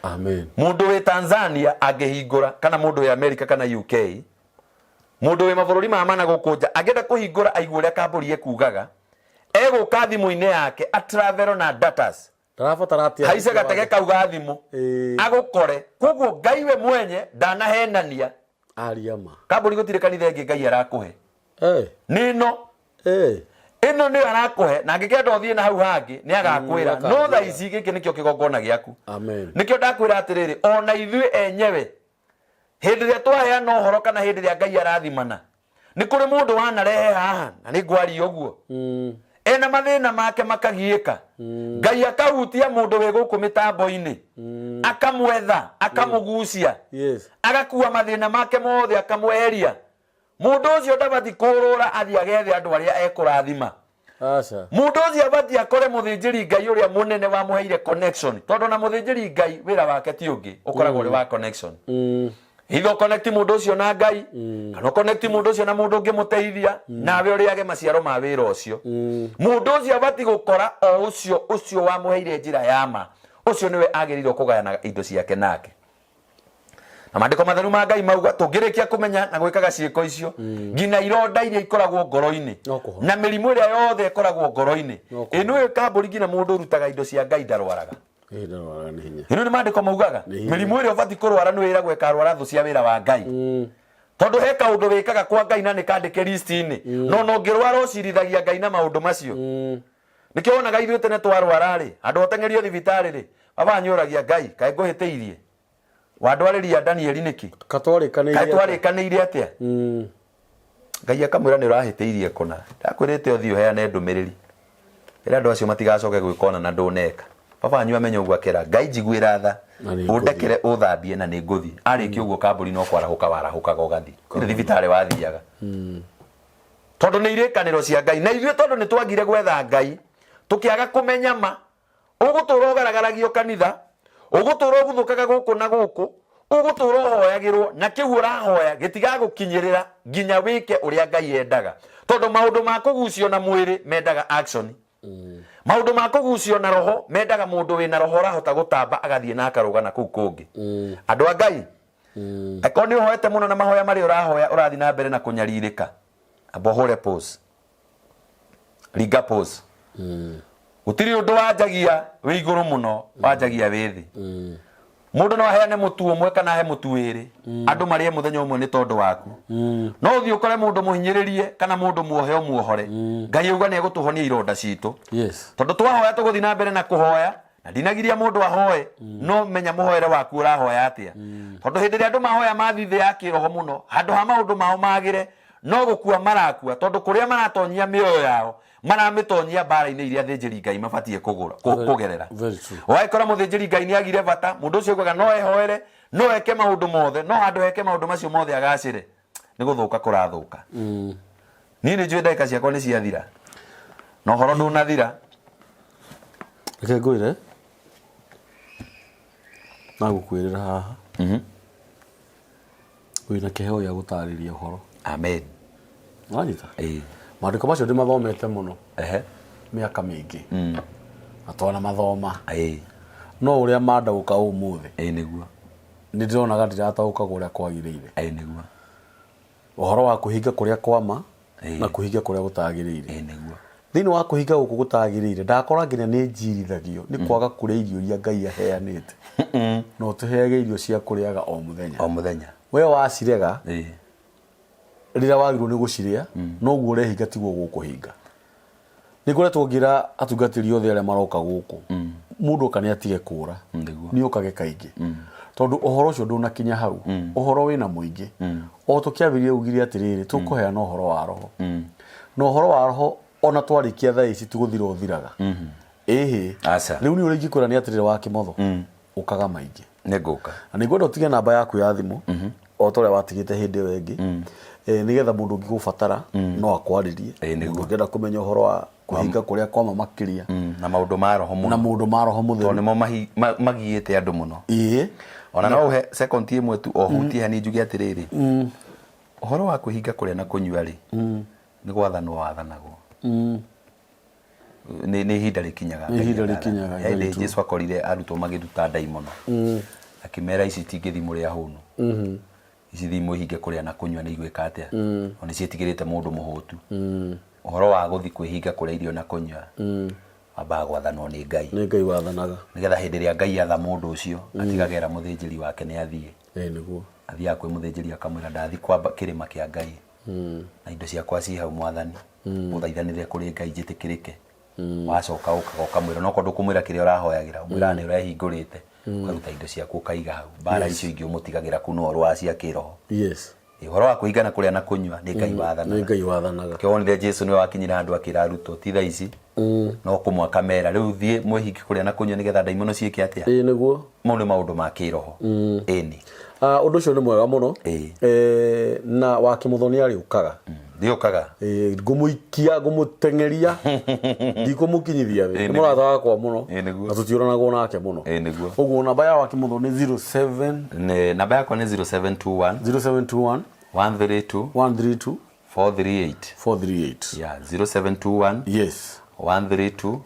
Amen. Mũndũ wĩ Tanzania angĩhingũra, kana mũndũ wĩ America kana UK, mũndũ wĩ mabũrũri ma mana gũkũ nja angĩenda kũhingũra aigue ũrĩa kambũri ekugaga, egũka thimũ-inĩ yake a travel na datas. Ndarabatara atĩ haice gatege kau ga thimũ agũkore. Koguo Ngai we mwenye ndanahenania. Aria ma. Kambũri gũtirĩ kanitha ĩngĩ Ngai arakũhe. Nĩ ĩno. Ĩno nĩyo arakũhe, na angĩkenda ũthiĩ na hau hangĩ nĩ agakwĩra. No thaa ici gĩkĩ nĩkĩo kĩgongona gĩaku. Amen. Nĩkĩo ndakwĩra atĩrĩrĩ, ona ithuĩ enyewe hĩndĩ ĩrĩa twaheana ũhoro kana hĩndĩ ĩrĩa Ngai arathimana, nĩ kũrĩ mũndũ wanarehe haha, na nĩ ngwaria ũguo, ena mathĩna make makagiĩka, Ngai akahutia mũndũ wĩ gũkũ mĩtambo-inĩ, akamwetha, akamũgucia, agakua mathĩna make mothe akamweheria. Mũndũ ũcio ndabati kũrũra athiĩ agethe andũ arĩa ekũrathima. Aca. Mũndũ ũcio abati akore mũthĩnjĩri Ngai ũrĩa mũnene wamũheire connection, tondũ na mũthĩnjĩri Ngai wĩra wake ti ũngĩ, ũkoragwo ũrĩ wa connection. Either connect mũndũ ũcio na Ngai, kana connect mũndũ ũcio na mũndũ ũngĩmũteithia, nawe ũrĩage maciaro ma wĩra ũcio. Mũndũ ũcio abati gũkora o ũcio ũcio wamũheire njĩra ya ma, ũcio nĩwe agĩrĩirwo kũgayana indo ciake nake. Na maandĩko matheru ma Ngai mauga tũngĩrĩkia kũmenya na gwĩkaga ciĩko icio, nginya ironda iria ikoragwo ngoro-inĩ No kũhona. na mĩrimũ ĩrĩa yothe ĩkoragwo ngoro-inĩ, No kũhona. ĩno ĩ kambũri nginya mũndũ ũrutaga indo cia Ngai ndarwaraga. Ĩ, ndarwaraga nĩ hinya. Ĩno nĩ maandĩko maugaga Nĩ hinya. mĩrimũ ĩrĩa ũbatiĩ kũrwara nĩ wĩragwo ĩkarwara thũ cia wĩra wa Ngai. Tondũ he kaũndũ wĩkaga kwa Ngai na nĩ kandĩke list-inĩ, no no ũngĩrwara ũcirithagia Ngai na maũndũ macio. Nĩkĩo wonaga ithuĩ tene twarwara-rĩ, handũ ha ũteng'erio thibitarĩ-rĩ, baba anyũragia Ngai, kaĩ ngũhĩtĩirie? Wandwarĩria Danieli nĩkĩ? Katwarĩkanĩire Kaĩ atĩa? twarĩkanĩire atĩa? Ngai akamwĩra nĩ ũrahĩtĩirie kũna. Ndakwĩrĩte ũthiĩ ũheane ndũmĩrĩri. Ĩra andũ acio matigacoke gwĩka ona na ndũneka. Baba wanyu amenya ũguo akera Ngai njiguĩra tha, Na nĩ ngũthiĩ. ũndekere ũthambie na nĩ ngũthiĩ. Arĩkia ũguo kambũri no kwarahũka warahũkaga ũgathiĩ. Gũtirĩ thibitarĩ wathiaga. Tondũ nĩ irĩkanĩro cia Ngai. Na ithuĩ tondũ nĩ twagire gwetha Ngai, tũkĩaga kũmenya ma, ũgũtũra ũgaragaragio kanitha, ũgũtũra ũguthũkaga gũkũ na gũkũ, ũgũtũra ũhoyagĩrwo, na kĩu ũrahoya gĩtigagũkinyĩrĩra nginya wĩke ũrĩa Ngai endaga. Tondũ maũndũ ma kũgucio na mwĩrĩ mendaga action. Maũndũ ma kũgucio na roho mendaga mũndũ wĩna roho ũrahota gũtamba agathiĩ na akarũga na kũu kũngĩ. Andũ a Ngai, Angĩkorwo nĩ ũhoete mũno na mahoya marĩa ũrahoya ũrathiĩ na mbere na kũnyarirĩka, amba ũhũre pause, ringa pause. Gũtirĩ ũndũ wanjagia wĩ igũrũ mũno, wanjagia wĩ thĩ. Mũndũ no aheane mũtu ũmwe kana ahe mũtu wĩrĩ, andũ marĩe mũthenya ũmwe nĩ tondũ waku. No ũthiĩ ũkore mũndũ mũhinyĩrĩrie kana mũndũ muohe ũmuohore. Ngai auga nĩ egũtũhonia ironda citũ. Tondũ twahoya tũgũthiĩ na mbere na kũhoya, na ndinagiria mũndũ ahoe, no menya mũhoere waku ũrahoya atĩa. Tondũ hĩndĩ ĩrĩa andũ mahoya mathiĩ thĩ ya kĩroho mũno, handũ ha maũndũ mao magĩre, no gũkua marakua, tondũ kũrĩa maratonyia mĩoyo yao, maramĩtonyia mbara-inĩ iria athĩnjĩri Ngai mabatiĩ kũgũra, kũgerera. Very true. Wagĩkora mũthĩnjĩri Ngai nĩ agire bata, mũndũ ũcio augaga no ehoere, no eke maũndũ mothe, no handũ heke maũndũ macio mothe agacĩre, nĩ gũthũka kũrathũka. Niĩ nĩ njũĩ ndagĩka ciakwa nĩ ciathira, na ũhoro ndũnathira. Reke ngwĩre, na gũkwĩrĩra haha, wĩna kĩheo gĩa gũtarĩria ũhoro. Amen. Wanyita? Ĩĩ. Maandĩko macio ndĩmathomete mũno mĩaka mĩingĩ na twanamathoma, no ũrĩa mandaũka ũmũthĩ, Ĩĩ nĩguo. nĩ ndĩronaga ndirataũkagwo ũrĩa kwagĩrĩire. Ĩĩ nĩguo. Ũhoro wa kwĩhinga kũrĩa kwa ma na kwĩhinga kũrĩa gũtagĩrĩire. Ĩĩ nĩguo. Thĩinĩ wa kwĩhinga gũkũ gũtagĩrĩire, ndakora nginya nĩ njirithagio nĩ kwaga kũrĩa irio iria Ngai aheanĩte. Na ũtũheage irio cia kũrĩaga o mũthenya. O mũthenya. We wacirega rĩrĩa wagĩrĩirwo nĩ gũcirĩa, noguo ũrehinga tiguo gũkũhinga. Nĩ ngoretwo ngĩra atungatĩri othe arĩa maroka gũkũ, mũndũ oka nĩ atige kũra, nĩ okage kaingĩ, tondũ ũhoro ũcio ndũnakinya hau, ũhoro wĩna mũingĩ. O tũkĩambĩrĩria ugire atĩrĩrĩ, tũkũheana ũhoro wa roho, na ũhoro wa roho ona twarĩkia thaa ici ti gũthira ũthiraga. Ĩhĩ, rĩu niĩ ũrĩa ingĩkwĩra nĩ atĩrĩrĩ wa Kĩmotho, ũkaga maingĩ. Nĩ ngũka. Na nĩ ngwenda ũtige namba yaku ya thimũ o ta ũrĩa watigĩte hĩndĩ ĩyo ĩngĩ, nĩgetha mũndũ ũngĩgũbatara no akwarĩrie. Mũndũ ũngĩenda kũmenya ũhoro wa kũhinga kũrĩa kwa ma makĩria. Na maũndũ ma roho mũno. Na maũndũ ma roho mũtheru. Tondũ nĩmo magiĩte andũ mũno. Ona no ũhe second ĩmwe tu o hutie hanini njuge atĩrĩrĩ. Ũhoro wa kwĩhinga kũrĩa na kũnyua rĩ, nĩ gwathanwo wathanagwo. Nĩ ihinda rĩkinyaga. Nĩ ihinda rĩkinyaga, He hĩndĩ Jesu akorire arutwo makĩruta ndaimono. Akĩmera ici itingĩthiĩ mũrĩ ahũnu. Ici thiĩ mwĩhinge kũrĩa na kũnyua nĩ igwĩka atĩa? O nĩ ciĩtigĩrĩte mũndũ mũhũtu. Ũhoro wa gũthiĩ kwĩhinga kũrĩa irio na kũnyua, wambaga gwathanwo nĩ Ngai. Nĩ Ngai wathanaga. Nĩgetha hĩndĩ ĩrĩa Ngai atha mũndũ ũcio, atigage era mũthĩnjĩri wake nĩ athiĩ. Ĩĩ nĩguo. Athiaga kwĩ mũthĩnjĩri akamwĩra ndathiĩ kwamba kĩrĩma kĩa Ngai. Na indo ciakwa ciĩ hau mwathani. Ũthaithanĩre kũrĩ Ngai njĩtĩkĩrĩke. Wacoka ũkaga ũkamwĩra, no korwo ndũkũmwĩra kĩrĩa ũrahoyagĩra, ũmwĩraga nĩ ũrehingũrĩte, ũkaruta indo ciaku ũkaiga hau. Mbara icio ingĩ ũmũtigagĩra kũu nĩwe ũrũaga cia kĩroho. Ũhoro wa kwĩhingana kũrĩa na kũnyua nĩ Ngai wathanaga. Nĩ Ngai wathanaga. Nĩkĩo wonire Jesu nĩwe wakinyire handũ akĩra arutwo ti thaa ici, no kũmwe akamera rĩu thiĩ mwĩhinge kũrĩa na kũnyua nĩgetha ndaimono ciĩke atĩa? Ĩĩ nĩguo. Mau nĩ maũndũ ma kĩroho. Ĩni. Ũndũ ũcio nĩ mwega mũno. Na wa Kĩmũtho nĩ arĩũkaga. Ndĩũkaga. Ngũmũikia, ngũmũteng'eria, ndikũmũkinyithia thĩ. Nĩ mũrata wakwa mũno. Ĩĩ nĩguo. Na tũtiũranagwo nake mũno. Ĩĩ nĩguo. Ũguo namba ya wa Kĩmũtho nĩ 07 Nĩ namba yakwa nĩ 0721 0721 132 132 438. 438. Yeah, 0721 132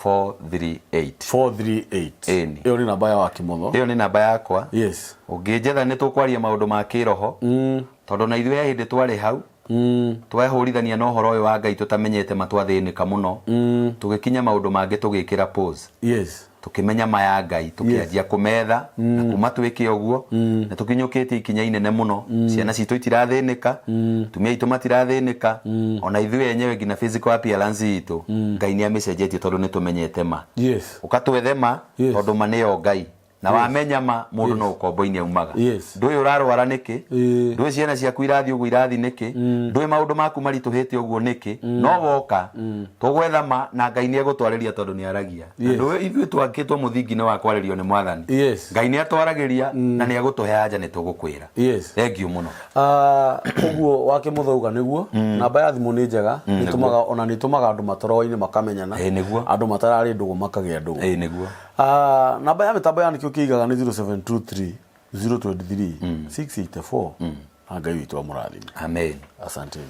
438. 438. Ĩni. Ĩyo nĩ namba ya wa Kĩmotho. Ĩyo nĩ namba yakwa. Ũngĩnjetha nĩ tũkwaria maũndũ ma kĩroho. Tondũ na ithuĩ he hĩndĩ twarĩ hau. Twehũrithania na ũhoro ũyũ wa Ngai tũtamenyete ma twathĩnĩka mũno. Tũgĩkinya maũndũ mangĩ tũgĩkĩra pause. Tũkĩmenya ma ya Ngai, tũkĩanjia kũmetha, na kuma twĩke ũguo, nĩ tũkinyũkĩtie ikinya inene mũno. Ciana citũ itirathĩnĩka, atumia aitũ matirathĩnĩka, ona ithuĩ enyewe nginya physical appearance itũ, Ngai nĩ amĩcenjetie tondũ nĩ tũmenyete ma. Ũka twethe ma, tondũ ma nĩyo Ngai. Na wamenya ma, mũndũ no ũkombo-inĩ aumaga. Ndũĩ ũrarwara nĩkĩ, ndũĩ ciana ciaku irathiĩ ũguo irathiĩ nĩkĩ, ndũĩ maũndũ maku maritũhĩte ũguo nĩkĩ, no woka, tũgwetha ma na Ngai nĩ egũtwarĩria tondũ nĩ aragia. Na ndũĩ ithuĩ twakĩtwo mũthingi-inĩ wa kwarĩrio nĩ Mwathani. Ngai nĩ atwaragĩria na nĩ egũtũhe anja nĩ tũgũkwĩra. Thengiũ mũno. Ũguo wa Kĩmũtho auga nĩguo, namba ya thimũ nĩ njega, nĩ ĩtũmaga ona nĩ ĩtũmaga andũ matoroaine makamenyana, andũ matararĩ ndũgũ makagĩa ndũgũ. Ĩĩ nĩguo. Namba ya mĩtambo ya nĩkĩo kĩigaga nĩ 0723 023 684 na Ngai witũ amũrathime. Amen. Asanteni.